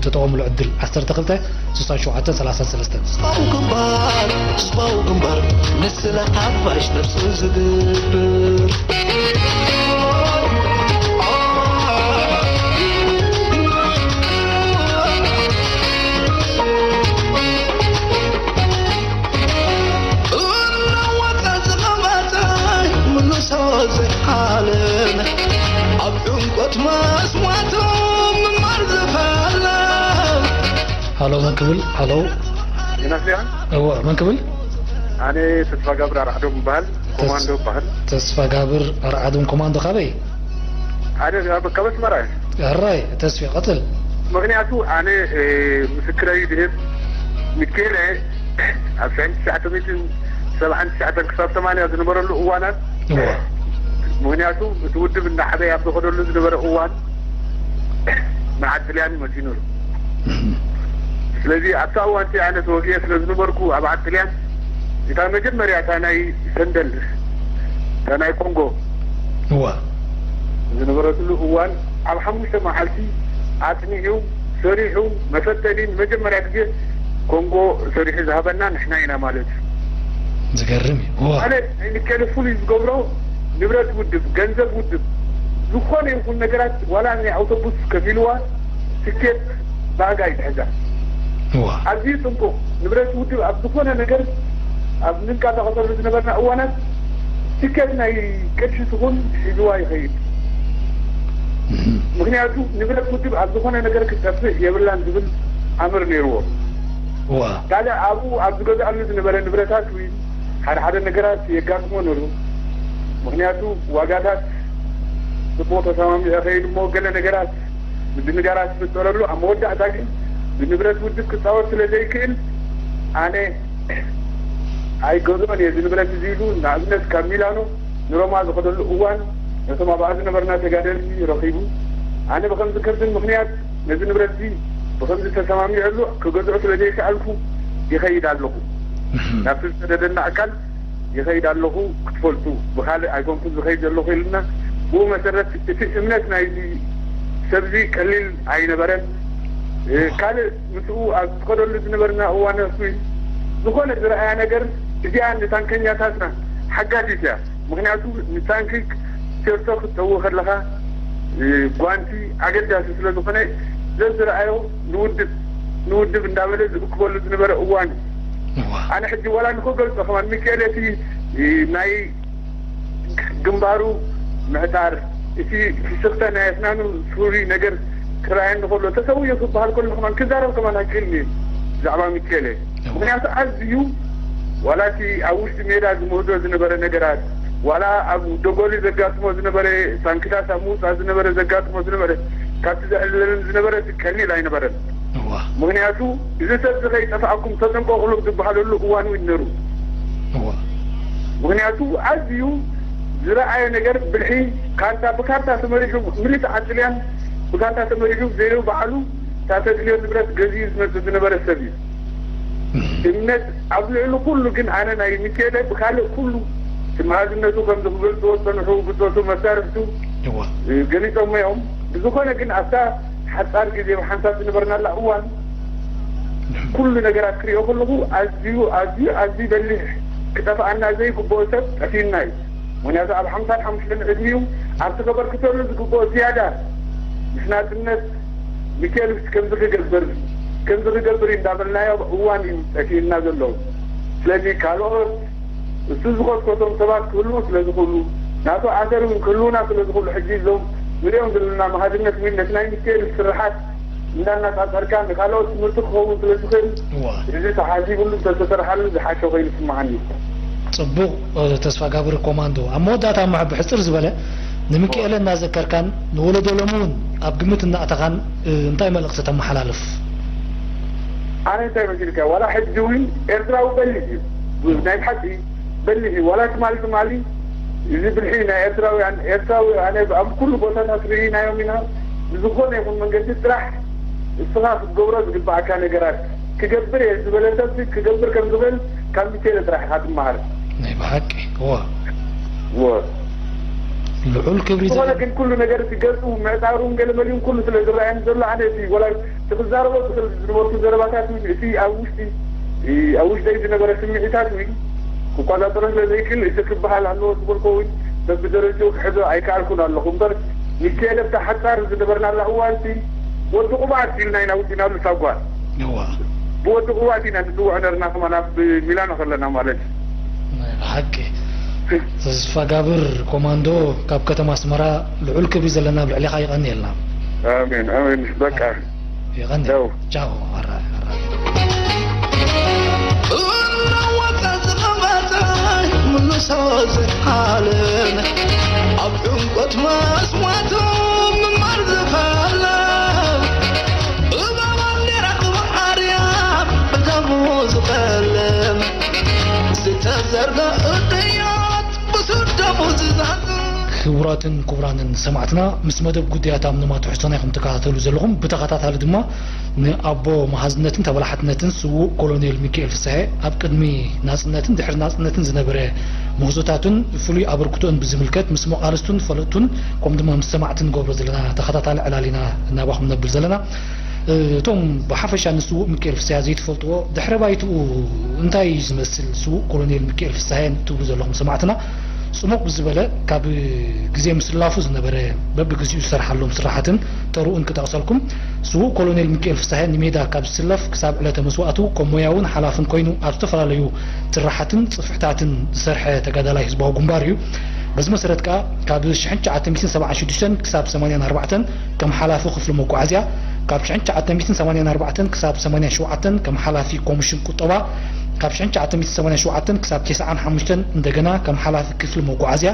ተጠቐምሉ ዕድል ዓሰርተ ክልተ ስሳን ሸውዓተን ሰላሳን ሰለስተን ህዝባዊ ግንባር ህዝባዊ ግንባር ንስለ ሓፋሽ ነብሱ ዝግብር እናወፀ ዝቐመጠ ምልሶ ዘይዓለም ኣብ ዕንቆት መስዋእቶም ምንባር ዝፈለም ሃሎ መን ክብል ሃሎ ዜናስያን እወ መን ክብል ኣነ ተስፋ ጋብር ኣርዓዶም ይበሃል። ኮማንዶ ይበሃል። ተስፋ ጋብር ኣርዓዶም ኮማንዶ ካበይ ኣነ ካብ ኣስመራ እየ። ሕራይ ተስፌ ቀፅል ምክንያቱ ኣነ ምስክረይ ድህብ ሚኬለ ኣብ ሽሕን ትሽዓተ ሚእትን ሰብዓን ትሽዓተን ክሳብ ሰማንያ ዝነበረሉ እዋናት እወ ምክንያቱ እቲ ውድብ እንዳዓበየ ኣብ ዝኸደሉ ዝነበረ እዋን ንዓዲ ጥልያን መፂኡ ነሩ። ስለዚ ኣብታ እዋን እቲ ኣነ ተወጊአ ስለ ዝነበርኩ ኣብ ዓዲ ጥልያን እታ መጀመርያ እታ ናይ ሰንደል እታ ናይ ኮንጎ እወ ዝነበረትሉ እዋን ኣብ ሓሙሽተ መዓልቲ ኣፅኒዑ ሰሪሑ መፈተኒ ንመጀመርያ ግዜ ኮንጎ ሰሪሑ ዝሃበና ንሕና ኢና ማለት እዩ። ዝገርም እዩ እወ ማለት ናይ ሚካኤል ፍሉይ ዝገብሮ ንብረት ውድብ ገንዘብ ውድብ ዝኾነ ይኹን ነገራት ዋላ ናይ ኣውቶቡስ ከፊልዋ ትኬት ብኣጋ ይትሕዛ እወ ኣዝዩ ጥንቁቕ ንብረት ውድብ ኣብ ዝኾነ ነገር ኣብ ንንቀሳቐሰሉ ዝነበርና እዋናት ትኬት ናይ ቅርሺ ትኹን ሒዝዋ ይኸይድ ምክንያቱ ንብረት ውድብ ኣብ ዝኾነ ነገር ክትጠፍእ የብላን ዝብል ኣምር ነይርዎ እወ ካልእ ኣብኡ ኣብ ዝገዝኣሉ ዝነበረ ንብረታት ወይ ሓደ ሓደ ነገራት የጋጥሞ ነሩ ምክንያቱ ዋጋታት ጽቡቕ ተሰማሚዑ ከይድ እሞ ገለ ነገራት ምድንጋራት ዝፍጠረሉ ኣብ መወዳእታ ግን ብንብረት ውድብ ክፃወት ስለ ዘይክእል ኣነ ኣይገዝኦን እየ እዚ ንብረት እዚ ኢሉ ንኣብነት ካብ ሚላኖ ንሮማ ዝኸደሉ እዋን ነቶም ኣብኣ ዝነበርና ተጋደልቲ ረኺቡ ኣነ ብከምዚ ከምዝን ምክንያት ነዚ ንብረት እዚ ብከምዚ ተሰማሚዐሉ ክገዝኦ ስለ ዘይከኣልኩ ይኸይድ ኣለኹ ናብቲ ዝሰደደና ኣካል ይኸይድ ኣለኹ ክትፈልጡ ብካልእ ኣይኮንኩን ዝኸይድ ዘለኹ ኢሉና ብኡ መሰረት እቲ እምነት ናይዚ ሰብዚ ቀሊል ኣይነበረን ካልእ ምስኡ ኣብ ዝኸደሉ ዝነበርና እዋነ ስዊን ዝኾነ ዝረኣያ ነገር እዚኣ ንታንከኛታትና ሓጋዚት እያ ምክንያቱ ንታንኪ ቸርቶ ክትጠው ከለኻ ጓንቲ ኣገዳሲ ስለ ዝኾነ ዘዝረኣዮ ንውድብ ንውድብ እንዳበለ ዝእክበሉ ዝነበረ እዋን እዩ ኣነ ሕጂ ዋላ ንክገልፆ ከማን ሚካኤል እቲ ናይ ግንባሩ ምዕጣር እቲ ፍሽኽተ ናይ ኣስናኑ ፍሩይ ነገር ክረኣየኒ ከሎ ተሰውዮ ክበሃል ከሎ ከማን ክዛረብ ከማን ኣይክእልን እዩ ብዛዕባ ሚካኤል ምክንያቱ ኣዝዩ ዋላ እቲ ኣብ ውሽጢ ሜዳ ዝምህዞ ዝነበረ ነገራት ዋላ ኣብ ደጎሊ ዘጋጥሞ ዝነበረ ታንክታት ኣብ ምውፃእ ዝነበረ ዘጋጥሞ ዝነበረ ካብቲ ዘዕልለንን ዝነበረ ቀሊል ኣይነበረን ምክንያቱ እዚ ሰብ እዚ ከይጠፍኣኩም ተጠንቀቑሉ ዝበሃለሉ እዋን እውን ነሩ ምክንያቱ ኣዝዩ ዝረኣየ ነገር ብልሒ ካርታ ብካርታ ተመሪሑ ምልእቲ ዓጥልያን ብካርታ ተመሪሑ ዘይሩ በዓሉ እታ ተድልዮ ንብረት ገዚኡ ዝመፅእ ዝነበረ ሰብ እዩ እምነት ኣብ ልዕሊ ኩሉ ግን ኣነ ናይ ሚካኤለ ብካልእ ኩሉ ትምሃዝነቱ ከም ዝክገልፅዎ ዝፀንሑ ብፆቱ መሳርሕቱ እዋ ገሊጾሞ እዮም። ብዝኾነ ግን ኣብታ ሓጻር ግዜ ብሓንሳብ ዝነበርናላ እዋን ኩሉ ነገራት ክሪኦ ከለኹ ኣዝዩ ኣዝዩ ኣዝዩ በሊሕ ክጠፍኣና ዘይግብኦ ሰብ ጠፊኡና እዩ። ምክንያቱ ኣብ ሓምሳን ሓሙሽተን ዕድሚኡ ኣብቲ ከበርክተሉ ዝግብኦ ዝያዳ ምስ ናጽነት ሚካኤልስ ከምዚ ክገብር ከምዚ ክገብር እዩ እንዳበልናዮ እዋን እዩ ጠፊኡና ዘሎ። ስለዚ ካልኦት እሱ ዝኸስከሶም ሰባት ክህልዉ ስለ ዝኽእሉ ናቱ ኣሰር እውን ክህልውና ስለ ዝኽእሉ ሕጂ እዞም ንሪኦም ዘለና መሃዝነት እውን ነቲ ናይ ሚካኤል ስርሓት እንዳናጻጸርካ ንካልኦት ትምህርቲ ክኸውን ስለ ዝኽእል እዋ እዚ ተሓሲብሉ እንተተሰርሓሉ ዝሓሸ ኮይኑ ይስምዓኒ እዩ። ጽቡቕ ተስፋ ጋብር ኮማንዶ ኣብ መወዳእታ ማዕ ብሕጽር ዝበለ ንሚካኤለ እናዘከርካን ንወለዶ ሎሚ እውን ኣብ ግምት እናእተኻን እንታይ መልእኽቲ ተመሓላልፍ? ኣነ እንታይ መሲልካ ዋላ ሕጂ እውን ኤርትራዊ በሊሕ እዩ ናይ ብሓቂ በሊሕ እዩ ዋላ ትማሊ ትማሊ እዚ ብልሒ ናይ ኤርትራውያን ኤርትራዊ ኣነ ኣብ ኩሉ ቦታታት ርኢናዮም ኢና ብዝኾነ ይኹን መንገዲ ጥራሕ እስኻ ክትገብሮ ዝግባኣካ ነገራት ክገብር እየ ዝበለ ሰብ ክገብር ከም ዝኽእል ካብ ሚካኤለ ጥራሕ ኢኻ ትመሃር ናይ ብሓቂ እዋ እዋ ልዑል ክብሪ ዝኾነ ግን ኩሉ ነገር እቲ ገፁ ምዕጣሩን ገለመሊኡን ኩሉ ስለ ዝረኣየኒ ዘሎ ኣነ እቲ ወላ እቲ ክዛረቦ ዝኽእል ዝነበርኩ ዘረባታት እውን እቲ ኣብ ውሽጢ ኣብ ውሽጠይ ዝነበረ ስምዒታት እውን ክቆፃፀሮ ስለ ዘይክእል እቲ ክበሃል ኣለዎ ዝበልኮ እውን በብደረጅኡ ክሕዞ ኣይከኣልኩን ኣለኹ እምበር ሚካኤል ኣብታ ሓፃር ዝነበርናላ እዋንቲ ወዲ ቁብዓት ኢልና ኢና ውፂናሉ ሳጓ እዋ ብወዲ ቁብዓት ኢና ንፅውዖ ነርና ከማን ኣብ ሚላኖ ከለና ማለት እዩ ናይ ብሓቂ ተስፋ ጋብር ኮማንዶ ካብ ከተማ ኣስመራ ልዑል ክብሪ ዘለና ኣብ ልዕሌኻ ይቐንየልና ኣሜን ኣሜን በቃ ይቐንየልና ቻው ኣራይ ኣራይ እናወጣ ዝቐመጠ ምልሶ ዝሓልን ኣብ ዕንቆት መስዋእቱ ምማር ዝኸለ እዛ ባንዴራ ክብሪ ኣርያም ብደሙ ዝቐለም ዝተዘርገ እድያት ብስደሙ ዝዛዝም ክቡራትን ክቡራንን ሰማዕትና ምስ መደብ ጉዳያት ኣምንማ ትሕዝቶና ኢኹም ትከታተሉ ዘለኹም ብተኸታታሊ ድማ ንኣቦ መሃዝነትን ተበላሓትነትን ስዉእ ኮሎኔል ሚኪኤል ፍስሃየ ኣብ ቅድሚ ናጽነትን ድሕሪ ናጽነትን ዝነበረ ምህዞታቱን ፍሉይ ኣበርክቶኡን ብዝምልከት ምስ መቓልስቱን ፈለጥቱን ከምኡ ድማ ምስ ሰማዕቲ ንገብሮ ዘለና ተኸታታሊ ዕላል ኢና ናባኹም ነብል ዘለና። እቶም ብሓፈሻ ንስዉእ ሚኪኤል ፍስሃየ ዘይትፈልጥዎ ድሕረ ባይትኡ እንታይ እዩ ዝመስል ስዉእ ኮሎኔል ሚኪኤል ፍስሃየ ትብሉ ዘለኹም ሰማዕትና ጽሙቕ ብዝበለ ካብ ግዜ ምስላፉ ዝነበረ በብግዚኡ ዝሰርሓሎም ስራሓትን ተርኡን ክጠቕሰልኩም። ስዉእ ኮሎኔል ሚኪኤል ፍስሃየ ንሜዳ ካብ ዝስለፍ ክሳብ ዕለተ መስዋእቱ ከም ሞያውን ሓላፍን ኮይኑ ኣብ ዝተፈላለዩ ስራሓትን ጽፍሕታትን ዝሰርሐ ተጋዳላይ ህዝባዊ ግንባር እዩ። በዚ መሰረት ከኣ ካብ ሽሕን ትሽዓተ ሚእትን ሰብዓን ሽዱሽተን ክሳብ ሰማንያን ኣርባዕተን ከም ሓላፊ ክፍሊ መጓዓዝያ፣ ካብ ሽሕን ትሽዓተ ሚእትን ሰማንያን ኣርባዕተን ክሳብ ሰማንያን ሸውዓተን ከም ሓላፊ ኮሚሽን ቁጠባ፣ ካብ ሽሕን ትሽዓተ ሚእትን ሰማንያን ሸውዓተን ክሳብ ተስዓን ሓሙሽተን እንደገና ከም ሓላፊ ክፍሊ መጓዓዝያ፣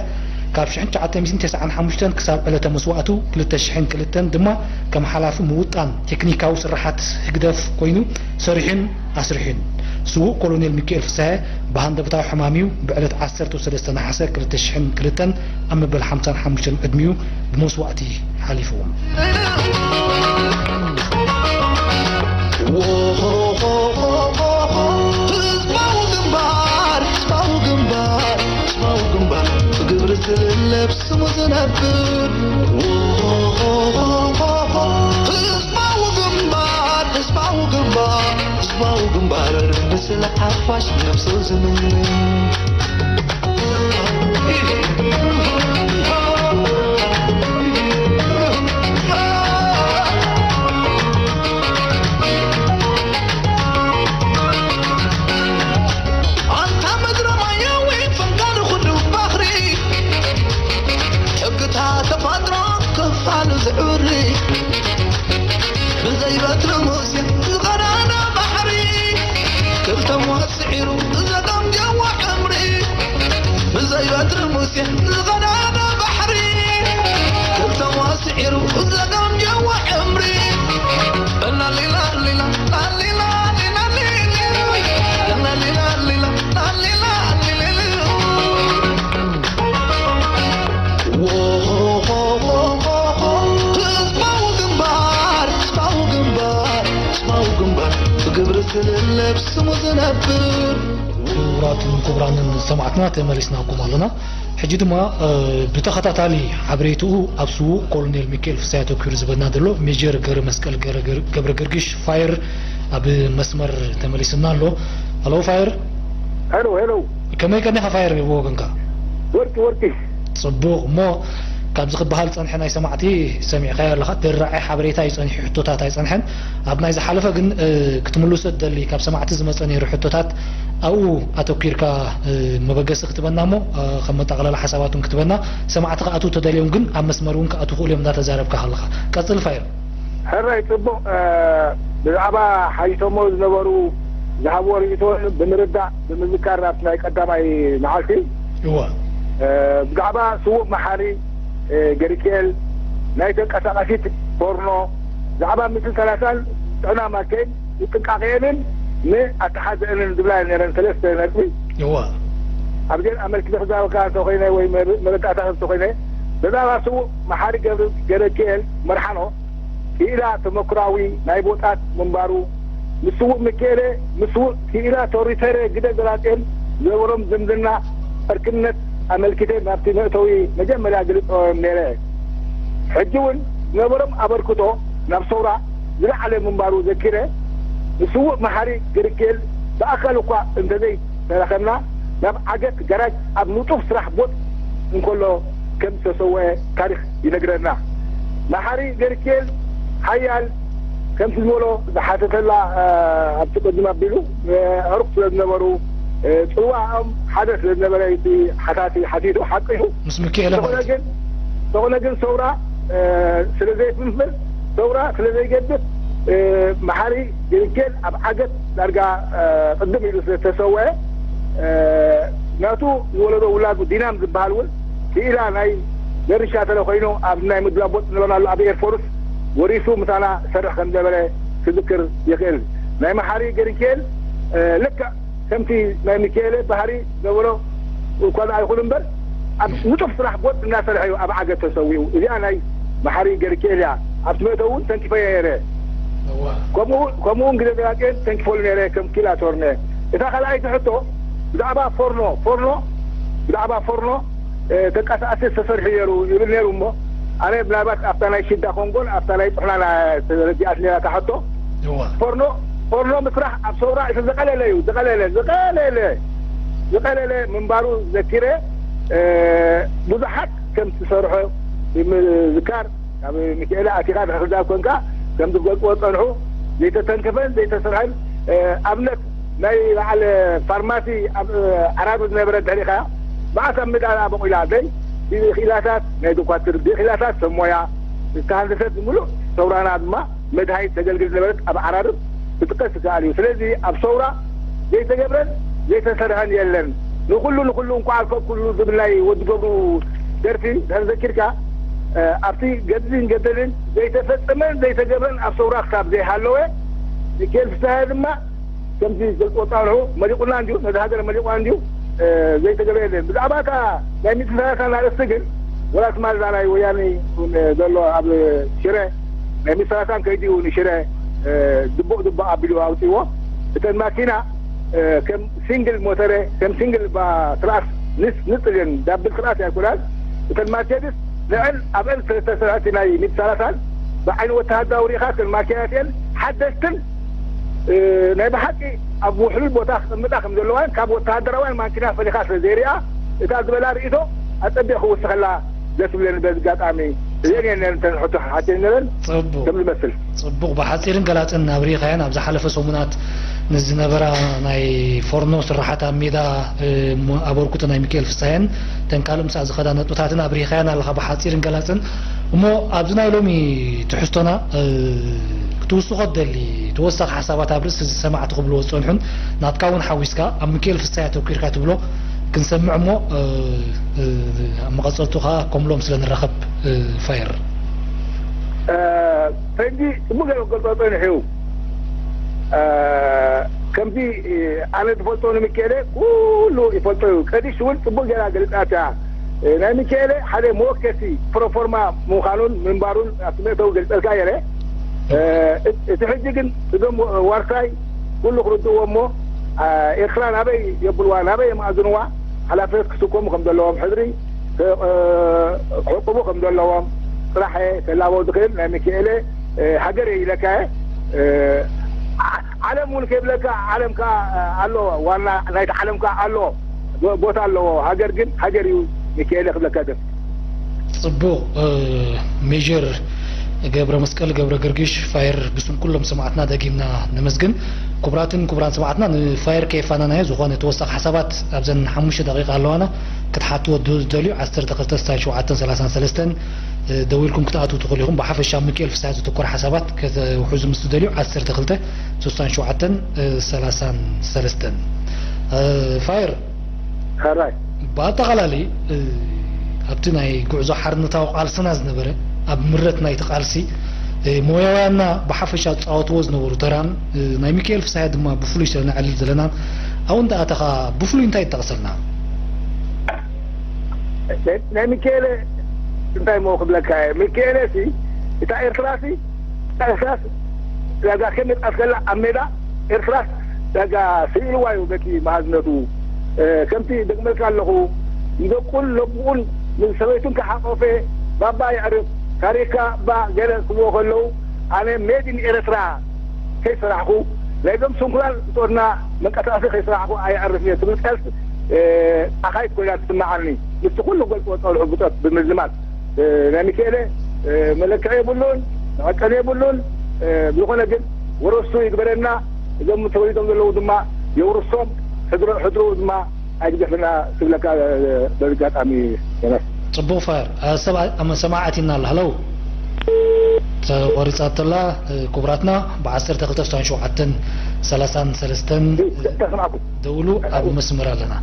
ካብ ሽሕን ትሽዓተ ሚእትን ተስዓን ሓሙሽተን ክሳብ ዕለተ መስዋእቱ ክልተ ሽሕን ክልተን ድማ ከም ሓላፊ ምውጣን ቴክኒካዊ ስርሓት ህግደፍ ኮይኑ ሰሪሑን ኣስሪሑን። ስዉእ ኮሎኔል ሚኪኤል ፍስሃየ ብሃንደበታዊ ሕማም እዩ ብዕለት ዓሰርተ ሰለስተ ነሓሰ ክልተ ሽሕን ክልተን ኣብ መበል ሓምሳን ሓሙሽተን ዕድሚኡ ብመስዋእቲ ሓሊፉ። ህዝባዊ ግንባር፣ ህዝባዊ ግንባር፣ ህዝባዊ ግንባር ብግብሪ ዝልለብ ስሙ ዝነብር። ህዝባዊ ግንባር፣ ህዝባዊ ግንባር፣ ህዝባዊ ግንባር ንስለ ሓፋሽ ነብሱ ዝምነ። ኣንታ ምድረ ማያዊ ፈንቃሊ ኩሉ ባሕሪ ሕግታት ተፈጥሮ ክፋሉ ዝዕሪ ብዘይ በትሪ ሙሴ ዝቐደደ ባሕሪ ክልተ ሞት ስዒሩ ዘቐምገዎ ዕምሪ ብዘይ በትሪ ሙሴ ዝቐደደ ባሕሪ ክልተ ሞት ስዒሩ ዘቐምገዎ ዕምሪ ላሊላ ሊላ ላሊላ ሊላ ሊላ ላሊላ ሊላ ላሊላ ሊላ ህዝባዊ ግንባር ህዝባዊ ግንባር ህዝባዊ ግንባር ብግብሪ ዝልለብ ስሙ ዝነብር። ክቡራትን ክቡራንን ሰማዕትና ተመሊስናኩም ኣለና። ሕጂ ድማ ብተኸታታሊ ሓበሬትኡ ኣብ ስዉእ ኮሎኔል ሚካኤል ፍስሃየ ኣተኲሩ ዝበና ዘሎ ሜጀር ገብረመስቀል ገብረ ገርግሽ ፋየር ኣብ መስመር ተመሊሱና ኣሎ። ሃሎ ፋየር። ሄሎ ሄሎ። ከመይ ቀኒኻ ፋየር ብወገንካ? ወርቂ ወርቂ። ጽቡቕ። እሞ ካብዚ ክበሃል ጸንሐ ናይ ሰማዕቲ ሰሚዕካዮ ኣለኻ፣ ድራዒ ሓበሬታ እዩ ጸኒሑ፣ ሕቶታት ኣይጸንሐን። ኣብ ናይ ዝሓለፈ ግን ክትምልሶ ትደሊ ካብ ሰማዕቲ ዝመጸ ነይሩ ሕቶታት ኣብኡ ኣተኲርካ መበገሲ ክትበና እሞ ከም መጠቕለላ ሓሳባት እውን ክትበና፣ ሰማዕቲ ክኣትዉ ተደልዮም ግን ኣብ መስመር እውን ክኣትዉ ክእሉ እዮም እንዳተዛረብካ ከለኻ። ቀጽል ፋየር። ሕራይ ጽቡቕ። ብዛዕባ ሓቲቶሞ ዝነበሩ ዝሃብዎ ርእይቶን ብምርዳእ ብምዝካር ናብቲ ናይ ቀዳማይ መዓልቲ እወ ብዛዕባ ስዉእ መሓሪ ገርኪኤል ናይ ተንቀሳቃሲት ፎርኖ ብዛዕባ ምትንተናታን ጥዕና ማከይን ንጥንቃቄኤንን ንኣተሓዘእንን ዝብላ ነረን ሰለስተ ነጥቢ እወ ኣብዚአን ኣመልኪተ ክዛረበካ እንተኮይነ ወይ መረዳእታ እንተኮይነ ብዛዕባ ስዉእ መሓሪ ገርኪኤል መርሓኖ ክኢላ ተመኩራዊ ናይ ቦጣት ምንባሩ ምስ ስዉእ ምክኤለ ምስ ስዉእ ክኢላ ቶሪተረ ግደ ገላጤን ዝነበሮም ዝምድና ዕርክነት ኣመልኪተ ናብቲ መእተዊ መጀመርያ ገሊጸዮም ነይረ። ሕጂ እውን ዝነበሮም ኣበርክቶ ናብ ሰውራ ዝለዓለ ምንባሩ ዘኪረ፣ ንስዉእ መሓሪ ገርኪኤል ብኣካል እኳ እንተዘይተራኸብና ናብ ዓገት ጋራጅ ኣብ ንጡፍ ስራሕ ቦጥ እንከሎ ከም ዝተሰወአ ታሪኽ ይነግረና። መሓሪ ገርኪኤል ሓያል ከምቲ ዝበሎ ዝሓተተላ ኣብቲ ቅድም ኣቢሉ ኣዕሩኽ ስለ ዝነበሩ ጽልዋኦም ሓደ ስለ ዝነበረ እቲ ሓታቲ ሓቲቱ ሓቂ እዩ። ምስ ምክኤለ እንተኾነ ማለት እዩ። ግን እንተኾነ ግን ሰውራ ስለ ዘይፍንፍን ሰውራ ስለ ዘይገድፍ መሓሪ ገርኪኤል ኣብ ዓገት ዳርጋ ቅድም ኢሉ ስለ ዝተሰወአ ናቱ ዝወለዶ ውላዱ ዲናም ዝበሃል እውን ክኢላ ናይ ገርሻ ተለ ኮይኑ ኣብ ናይ ምድላ ቦጥ ንበናሉ ኣብ ኤርፎርስ ወሪሱ ምሳና ሰርሕ ከም ነበረ ክዝክር ይኽእል። ናይ መሓሪ ገርኪኤል ልክዕ ከምቲ ናይ ሚካኤለ ባህሪ ዘበሎ እኳ ኣይኹን እምበር ኣብ ንጡፍ ስራሕ ቦጥ እናሰርሐ እዩ ኣብ ዓገት ተሰዊኡ። እዚኣ ናይ መሓሪ ገርኪኤል እያ። ኣብቲ መእተዊ እውን ተንኪፈዮ ነይረ። እዋ ከምኡ ከምኡ እውን ግደ ዘጋጥየን ተንኪፈሉ ነይረ ከም ኪላ ቶርነ። እታ ካልኣይቲ ሕቶ ብዛዕባ ፎርኖ ፎርኖ ብዛዕባ ፎርኖ ተንቀሳቐሲ ተሰሪሑ ነይሩ ይብል ነይሩ እሞ ኣነ ምናልባት ኣብታ ናይ ሽዳ ኮንጎን ኣብታ ናይ ጥሕናና ተረዲኣት ነይራ እታ ሕቶ። እዋ ፎርኖ ፎርኖ ምስራሕ ኣብ ሰውራ እቲ ዝቐለለ እዩ ዝቐለለ ዝቐለለ ዝቐለለ ምንባሩ ዘኪረ ብዙሓት ከም ዝሰርሖ ብምዝካር ካብ ሚካኤል ኣቲኻ ድሕሪ ዳ ኮንካ ከም ዝገልፅዎ ፀንሑ ዘይተተንከፈን ዘይተሰርሐን ኣብነት ናይ በዓል ፋርማሲ ኣብ ዓራዱ ዝነበረ ድሕሪኻ መዓት ኣብ ሜዳ በቂላ ደይ ብክኢላታት ናይ ዶኳትር ብክኢላታት ሰብ ሞያ ዝተሃንደሰት ብምሉእ ሰውራና ድማ መድሃኒት ተገልግል ዝነበረት ኣብ ዓራርብ ክጥቀስ ይከኣል እዩ። ስለዚ ኣብ ሰውራ ዘይተገብረን ዘይተሰርሐን የለን። ንኹሉ ንኹሉ እንኳዕ ኣርከብኩሉ ዝብል ናይ ወዲ ገብሩ ደርፊ ድሕር ዘኪርካ ኣብቲ ገድልን ገደልን ዘይተፈጸመን ዘይተገብረን ኣብ ሰውራ ክሳብ ዘይሃለወ ሚካኤል ፍስሃየ ድማ ከምዚ ዝገልጽዎ ጻንሑ መሊቑና እንድዩ ነዚ ሃገር መሊቑና እንድዩ ዘይተገብረ የለን። ብዛዕባ እታ ናይ ሚእቲ ሰላሳን ኣርእስቲ ግን ወላ ትማል እዛ ናይ ወያነ እውን ዘሎ ኣብ ሽረ ናይ ሚእቲ ሰላሳን ከይዱ እዩ ንሽረ ድቡቕ ድቡቕ ኣቢሉ ኣውጺዎ። እተን ማኪና ከም ሲንግል ሞተረ ከም ሲንግል ትርኣስ ንጽል እየን ዳብል ትርኣስ ኣይኮናን። እተን ማርሴድስ ንዕን ኣብአን ስለተሰርሐቲ ናይ ሚእቲ ሰላሳን ብዓይኒ ወተሃደራዊ ርኢኻ እተን ማኪናት እየን ሓደስትን ናይ ብሓቂ ኣብ ውሕሉል ቦታ ክቕምጣ ከም ዘለዋን ካብ ወተሃደራውያን ማኪና ፈሊኻ ስለ ዘይሪኣ እታ ዝበላ ርእይቶ ኣጸቢቕ ክውስኸላ ደስ ብለኒ። በዚ ኣጋጣሚ እዚአን እየን ነረን እተን ሕቶ ሓትየን ነረን ጽቡቕ ከም ዝመስል። ጽቡቕ ብሓጺርን ገላጽን ኣብሪኻያን ኣብ ዝሓለፈ ሰሙናት ንዝነበራ ናይ ፎርኖ ስራሓት ኣብ ሜዳ ኣበርክቶ ናይ ሚካኤል ፍስሃየን እተን ካልእ ምሳእ ዝኸዳ ነጥብታትን ኣብሪኻያን ኣለኻ ብሓጺርን ገላጽን። እሞ ኣብዚ ናይ ሎሚ ትሕዝቶና ክትውስኾ ትደሊ ተወሳኺ ሓሳባት ኣብ ርእሲ እዚ ሰማዕቲ ክብልዎ ዝጸንሑን ናትካ እውን ሓዊስካ ኣብ ሚካኤል ፍስሃየ ኣተኲርካ ትብሎ ክንሰምዕ እሞ ኣብ መቐጸልቱ ከኣ ከምሎም ስለ ንራኸብ ፋየር። ፈንጂ ጽቡቅ ገይሩ ክገልጾ ጸኒሑ እዩ። ከምዚ ኣነ ዝፈልጦ ንሚካኤለ ኩሉ ይፈልጦ እዩ። ቀዲሽ እውን ጽቡቅ ገይራ ገሊጻታ። ናይ ሚካኤለ ሓደ መወከሲ ፕሮፎርማ ምዃኑን ምንባሩን ኣብቲ መእተዊ ገልጸልካ እየ። እቲ ሕጂ ግን እዞም ዋርሳይ ኩሉ ክርድእዎ እሞ ኤርትራ ናበይ የብልዋ ናበይ የማእዝንዋ ሓላፍነት ክስከሙ ከም ዘለዎም ሕድሪ ክዕቅቡ ከም ዘለዎም ጥራሕ እየ ከላቦ ዝኽእል። ናይ ሚካኤለ ሃገር እየ ኢለካ እየ። ዓለም እውን ከይብለካ ዓለም ከኣ ኣለዎ፣ ዋና ናይቲ ዓለም ከኣ ኣለዎ፣ ቦታ ኣለዎ። ሃገር ግን ሃገር እዩ ሚካኤለ ክብለካ ግን። ጽቡቕ። ሜጀር ገብረ መስቀል ገብረ ገርግሽ ፋየር ብስም ኩሎም ሰማዕትና ደጊምና ነመስግን። ክቡራትን ክቡራን ሰማዕትና ንፋየር ከየፋናናዮ ዝኾነ ተወሳኺ ሓሳባት ኣብዘን ሓሙሽተ ደቂቃ ኣለዋና ክትሓትዎ ዝደልዩ ዓሰርተ ክልተ ስሳን ሸውዓተን ሰላሳን ሰለስተን ደዊልኩም ክትኣትዉ ትኽእሉ ኢኹም። ብሓፈሻ ኣብ ሚካኤል ፍስሃ ዘተኮረ ሓሳባት ከተውሕዙ ምስ ትደልዩ ዓሰርተ ክልተ ስሳን ሸውዓተን ሰላሳን ሰለስተን። ፋየር ሕራይ ብኣጠቓላሊ ኣብቲ ናይ ጉዕዞ ሓርነታዊ ቃልስና ዝነበረ ኣብ ምረት ናይቲ ቃልሲ ሞያውያንና ብሓፈሻ ዝፃወትዎ ዝነበሩ ተራን ናይ ሚካኤል ፍስሃ ድማ ብፍሉይ ስለ ነዕልል ዘለና ኣብኡ እንዳኣተኻ ብፍሉይ እንታይ ይጠቕሰልና? ናይ ሚካኤለ እንታይ ሞ ክብለካ እየ? ሚካኤለ ሲ እታ ኤርትራ ሲ እታ ኤርትራ ዳጋ ከመይ ቃልስ ከላ ኣብ ሜዳ ኤርትራ ዳጋ ስኢልዋ እዩ በቲ መሃዝነቱ። ከምቲ ደግመልካ ኣለኹ ንደቁን ነቦኡን ንሰበይቱን ከሓቆፈ ባባ የዕርፍ ታሪካ እባ ገለ ክብዎ ከለዉ ኣነ made in ኤረትራ ከይሰራሕኩ ናይዞም ስንኩላን ብጾትና መንቀሳቀሲ ከይሰራሕኩ ኣየዕርፍ እየ ትብል ቃልስ ኣኻይት ኮይና ትስምዓኒ ምስቲ ኩሉ ገልጽዎ ጸንሑ ብጾት ብምዝማት ናይ ሚካኤለ መለክዒ የብሉን መቐጸሊ የብሉን። ብዝኾነ ግን ወረስቱ ይግበረና። እዞም ተወሊዶም ዘለዉ ድማ የውርሶም ሕድሮ ሕድሮ ድማ ኣይግደፍና ክብለካ በዚ ኣጋጣሚ ዮናስ። ጽቡቕ ፋየር ሰማዕት ኢና ኣሎ ሃለው ተቆሪጻ ተላ ክቡራትና ብ ዓሰርተ ክልተ ስሳን ሸውዓተን ሰላሳን ሰለስተን ተስማዕኩም ደውሉ ኣብ መስመር ኣለና።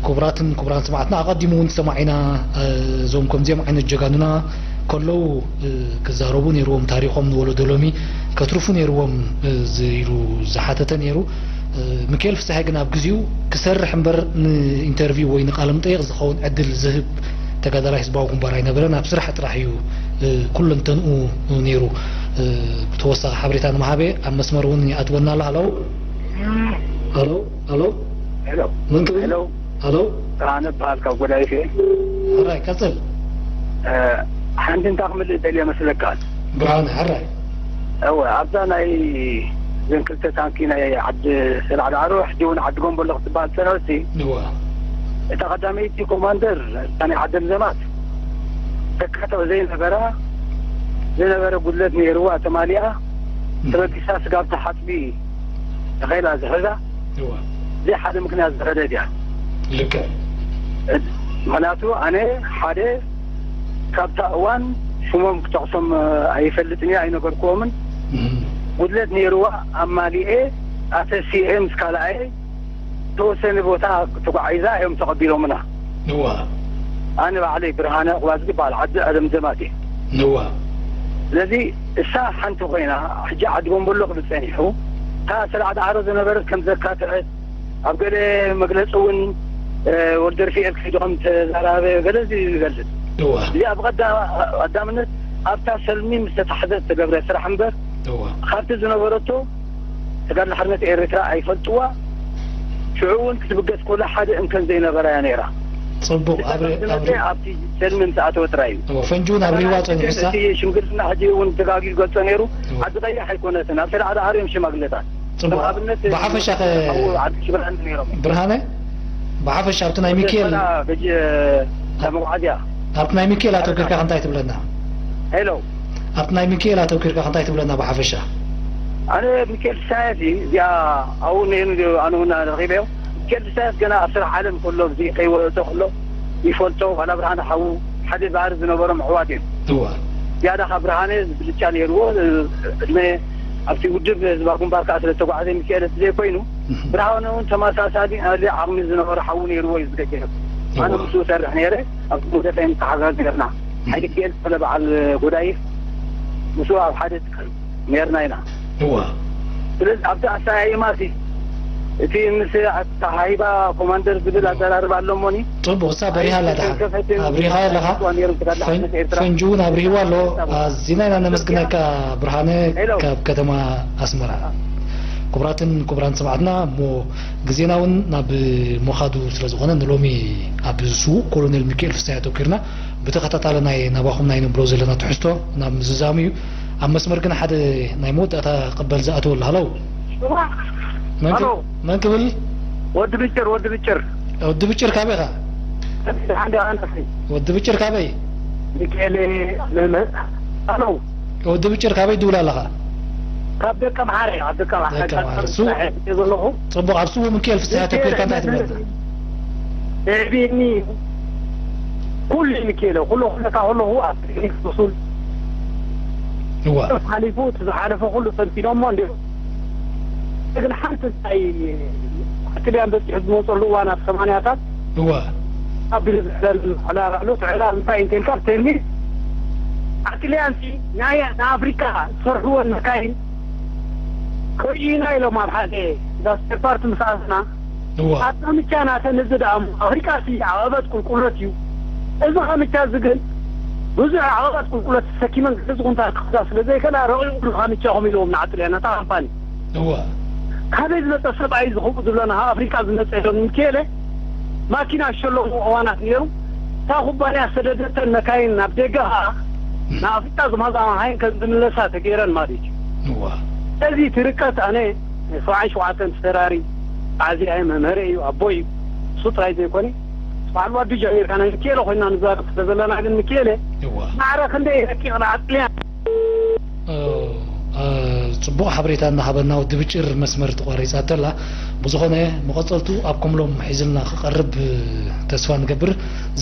ክቡራትን ክቡራን ሰማዕትና ኣቐዲሙ እውን ሰማዒና እዞም ከምዚኦም ዓይነት ጀጋኑና ከለዉ ክዛረቡ ነይርዎም ታሪኾም ንወለዶ ሎሚ ከትርፉ ነይርዎም ኢሉ ዝሓተተ ነይሩ። ሚካኤል ፍስሃየ ግን ኣብ ግዚኡ ክሰርሕ እምበር ንኢንተርቪው ወይ ንቃለ መጠይቕ ዝኸውን ዕድል ዝህብ ተጋዳላይ ህዝባዊ ግንባር ኣይነበረን። ኣብ ስራሕ ጥራሕ እዩ ኩለንተንኡ ነይሩ። ብተወሳኺ ሓበሬታ ንምሃበ ኣብ መስመር እውን ይኣትወና ኣሎ። ሃሎ ሃሎ ሃሎ ሄሎ መን ትብል? ሄሎ ሃሎ ብርሃነ በሃል ካብ ጎዳይፍ እየ። ሕራይ ቀጽል። ሓንቲ እንታይ ክምልእ ደልየ መስለካ? ብርሃነ ሕራይ። እወ ኣብዛ ናይ ዘን ክልተ ታንኪ ናይ ዓዲ ሰላዕዳዕሮ ሕጂ እውን ዓዲ ጎንበሎ ክትበሃል ዝፀንሐትሲ እዋ እታ ቀዳመይቲ ኮማንደር እታ ናይ ዓደም ዘማት ተካትዕ ዘይነበራ ዝነበረ ጉድለት ነይርዋ ተማሊኣ ተበጊሳ ስጋብ ተሓፅቢ ተኸይላ ዝሕዛ እዋ እዚ ሓደ ምክንያት ዝኸደድ እያ። ልክዕ። ምክንያቱ ኣነ ሓደ ካብታ እዋን ሽሞም ክጠቕሶም ኣይፈልጥን እየ ኣይነገርክዎምን። እም፣ ጉድለት ነይርዋ ኣማሊኤ ኣተሲኤ ምስ ካልኣየ ተወሰነ ቦታ ተጓዒዛ እዮም ተቐቢሎምና። እዋ ኣነ ባዕለይ ብርሃነ ኣቕባዝጊ በዓል ዓዲ ኣደምደማት እየ። እዋ ስለዚ እሳ ሓንቲ ኮይና ሕጂ ዓዲ ጎንበሎ ክብል ጸኒሑ እታ ሰላዕ ዳዕሮ ዝነበረት ከም ዘካትዐት ኣብ ገለ መግለጺ እውን ወልደርፊኤል ከይዱ ከም ተዛራበ ገለ እዚ ይገልጽ። እዋ እዚኣ ብቐዳምነት ኣብታ ሰልሚ ምስ ተታሕዘት ዝተገብረ ስራሕ እምበር እዋ ካብቲ ዝነበረቶ ተጋድሎ ሓርነት ኤርትራ ኣይፈልጥዋ ሽዑ እውን ክትብገስ ከሎ ሓደ እንከን ዘይነበራ እያ ነይራ። ጽቡቕ ኣብሪ ኣብሪ ኣብቲ ሰልሚ ምስ ኣተወ ጥራይ እዩ። እዋ ፈንጂ እውን ኣብሪዋ ጸኒሑ እሳ እቲ ሽምግልና ሕጂ እውን ተጋጊዩ ገልጾ ነይሩ። እዋ። ዓዲ ቀይሕ ኣይኮነትን ኣብቲ ላዕሊ ዓርዮም ሽማግለታት ጽቡቕ ከም ኣብነት ብሓፈሻ ከ ሓው ዓዲ ሽብራን ነይሮም። ብርሃነ ብሓፈሻ ኣብቲ ናይ ሚካኤል በጅ መጓዓዝያ ኣብቲ ናይ ሚካኤል ኣተው ኪርካ እንታይ ትብለና? ሄሎ ኣብቲ ናይ ሚካኤል ኣተው ኪርካ እንታይ ትብለና ብሓፈሻ? ኣነ ሚካኤል ሳያሲ እዚኣ ኣብኡ ነይሩ ድዩ ኣነ እውን ረኺበዮ። ሚካኤል ሳያስ ገና ኣብ ስራሕ ዓለም ከሎ እዚ ከይወፀ ከሎ ይፈልጦ ዋላ ብርሃነ ሓዉ ሓደ ባህሪ ዝነበሮም ኣሕዋት እዮም። እዋ ዝያዳ ካብ ብርሃነ ብልጫ ነይርዎ። ዕድመ ኣብቲ ውድብ ህዝባዊ ግንባር ከዓ ስለተጓዓዘ ሚካኤል እቲ ዘይኮይኑ ብርሃነ እውን ተመሳሳሊ ኣለ ዓቕሚ ዝነበሮ ሓዉ ነይርዎ እዩ ዝገጀ። ኣነ እዋ ምስኡ ሰርሕ ነይረ ኣብቲ ሙደፈ ንተሓጋዝ ነርና። ሓይሊ ሚካኤል ዝኮነ በዓል ጎዳይፍ ምስኡ ኣብ ሓደ ትካል ነርና ኢና። እዋ ስለዚ ኣብቲ ኣሰያይማ ሲ እቲ ምስ ኣተሃሂባ ኮማንደር ዝብል ኣዘራርባ ኣሎ እሞኒ ጽቡቕ እሳ በሪሃ ኣላ ደሓን ኣብሪኻ ኣለኻ ፈንጂ እውን ኣብሪህዋ ኣሎ ኣዚና ኢና ነመስግነካ ብርሃነ ካብ ከተማ ኣስመራ ክቡራትን ክቡራን ሰማዕትና፣ እሞ ግዜና እውን ናብ ምኻዱ ስለ ዝኾነ፣ ንሎሚ ኣብ ስዉእ ኮሎኔል ሚካኤል ፍስሃ ኣተኲርና ብተኸታታሊ ናይ ናባኹም ናይ ነብሎ ዘለና ትሕዝቶ ናብ ምዝዛሙ እዩ። ኣብ መስመር ግን ሓደ ናይ መወዳእታ ቅበል ዝኣተወ ኣሎ። ሃሎ። መን ክ-፣ ሃሎ። መን ክብል? ወዲ ብጭር፣ ወዲ ብጭር። ወዲ ብጭር ካበይ ኢኻ? ሓንቲ ኣናፍሲ። ወዲ ብጭር ካበይ? ሚካኤል መምህር። ሃሎ። ወዲ ብጭር ካበይ ትድውል ኣለኻ? ካብ ደቀ ምሓረ፣ ኣብ ደቀ ምሓረ ደቀ ምሓረ። ሱ-፣ ዘለኹ። ጽቡቕ፣ ኣብ ስዉእ ሚካኤል ፍስሃ ተኲርካ እንታይ ትብለና? የዕብየኒ። ኩሉ ሚካኤል፣ ኩሉ ኩነታ ከለኹ ኣብ ቴክኒክ ብሱል። እዋ። ሓሊፉ፣ እቲ ዝሓለፈ ኩሉ ተንቲኖሞ እንዲሁ። ግን ሓንቲ እንታይ፣ ጥልያን በጺሑ ዝመጸሉ እዋን ኣብ ሰማንያታት እዋ። ኣቢሉ ዝሕለል ዕላል ኣሎ። እቲ ዕላል እንታይ እንተልካ፣ ብቴክኒክ ጥልያንሲ ናይ፣ ንኣፍሪካ ዝሰርሕወን መካይን ከይና ኢሎም ኣብ ሓደ እንዳ ስፔር ፓርት ምስ ኣትና፣ እዋ። ኣብ ካምቻ ናተን እዚ ደኣ እሞ ኣፍሪቃ ሲ ዓቐበት ቁልቁለት እዩ። እዚ ካምቻ እዚ ግን ብዙሕ ዓቐበት ቁልቁለት ተሰኪመን ክልተ ዝኹንታ ክኸዳ ስለ ዘይከላ ረቂቑ ካምቻ ኢኹም ኢልዎም ንዓጥልያ ነታ ካምፓኒ። እዋ። ካበይ ዝመጸ ሰብኣይ ዝኸውን ዝብለና ካብ ኣፍሪቃ ዝመጸ ኢሎም ንሚኬለ ማኪና ዝሸለሙ እዋናት ነይሩ። እታ ኩባንያ ሰደደተን መካይን ናብ ደገ ኸኣ ንኣፍሪቃ ዝመጻ መካይን ከም ዝምለሳ ተገይረን ማለት እዩ። እዋ። ስለዚ እቲ ርቀት ኣነ ሰብዓን ሸውዓተን ተሰራሪ ዓዚ ኣየ መምህረ እዩ፣ ኣቦ እዩ። እሱ ጥራይ ዘይኮነ፣ በዓል ዋዱ ጀሚርካ ናይ ሚኪኤለ ኮይና ንዛረብ ስለ ዘለና ግን ሚኪኤለ እዋ። ማዕረ ክንደይ ረቂቕ ንዓጥልያ። ኦ፣ አ፣ ጽቡቕ ሓበሬታ እናሃበና ወዲ ብጭር መስመር ተቋሪጻ ተላ። ብዝኾነ መቐጸልቱ ኣብ ኮምሎም ሒዝልና ክቐርብ ተስፋ ንገብር።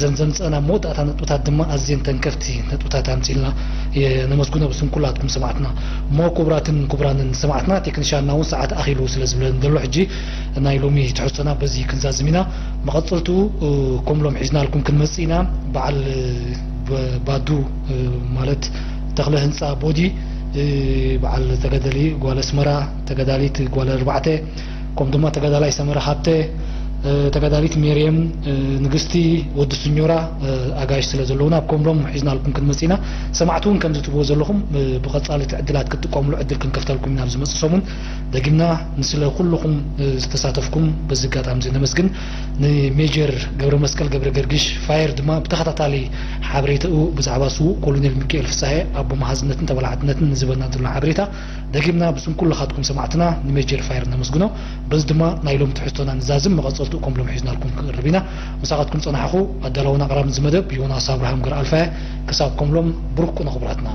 ዘን ዘምጸና መወዳእታ ነጥብታት ድማ ኣዝየን ተንከፍቲ ነጥብታት ኣምጺልና የነመስግኖ ብስም ኩላትኩም ሰማዕትና። እሞ ክቡራትን ክቡራንን ሰማዕትና፣ ቴክኒሻንና እውን ሰዓት ኣኺሉ ስለ ዝብለን ዘሎ፣ ሕጂ ናይ ሎሚ ትሕዝቶና በዚ ክንዛዝም ኢና። መቐጸልቱ፣ እ፣ ከምሎም ሒዝናልኩም ክንመጽእ ኢና። በዓል፣ እ፣ ብ-፣ ባዱ፣ እ፣ ማለት ተኽለ ህንጻ ቦዲ፣ እ፣ በዓል ተጋዳሊ ጓል ኣስመራ፣ ተጋዳሊት ጓል ኣርባዕተ፣ ከምኡ ድማ ተጋዳላይ ሰመረ ሃብተ፣ እ፣ ተጋዳሊት ሜርየም፣ እ፣ ንግስቲ፣ ወዲ ስኞራ፣ እ፣ ኣጋይሽ ስለ ዘለዉና ኣብ ኮምሎም ሒዝናልኩም ክንመጽእ ኢና። ሰማዕቲ እውን ከምዚ ትብዎ ዘለኹም፣ እ፣ ብቐጻሊ እቲ ዕድላት ክትጥቀምሉ ዕድል ክንከፍተልኩም ኢና ኣብዚ ዝመጽእ ሰሙን። ደጊምና ንስለ ኩልኹም፣ እ፣ ዝተሳተፍኩም በዚ ኣጋጣሚ እዚ ነመስግን። ንሜጀር ገብረ መስቀል ገብረ ገርግሽ ፋየር ድማ ብተኸታታሊ ሓበሬታኡ ብዛዕባ ስዉእ ኮሎኔል ሚካኤል ፍሳሐ ኣቦ መሃዝነትን ተበላዕትነትን ንዝበና ዘሎ ሓበሬታ ደጊምና ብስም ኩልኻትኩም ሰማዕትና ንሜጀር ፋየር ነመስግኖ። በዚ ድማ ናይ ሎሚ ትሕዝቶና ንዛዝም፣ መቐጸልትኡ ከም ሎም ሒዝናልኩም ክንቀርብ ኢና። ምሳኻትኩም ጸናሕኹ ኣዳላውን ኣቕራብን እዚ መደብ ዮናስ ኣብርሃም ገርኣልፋየ። ክሳብ ከም ሎም ብሩኽ ቅነ ክቡራትና።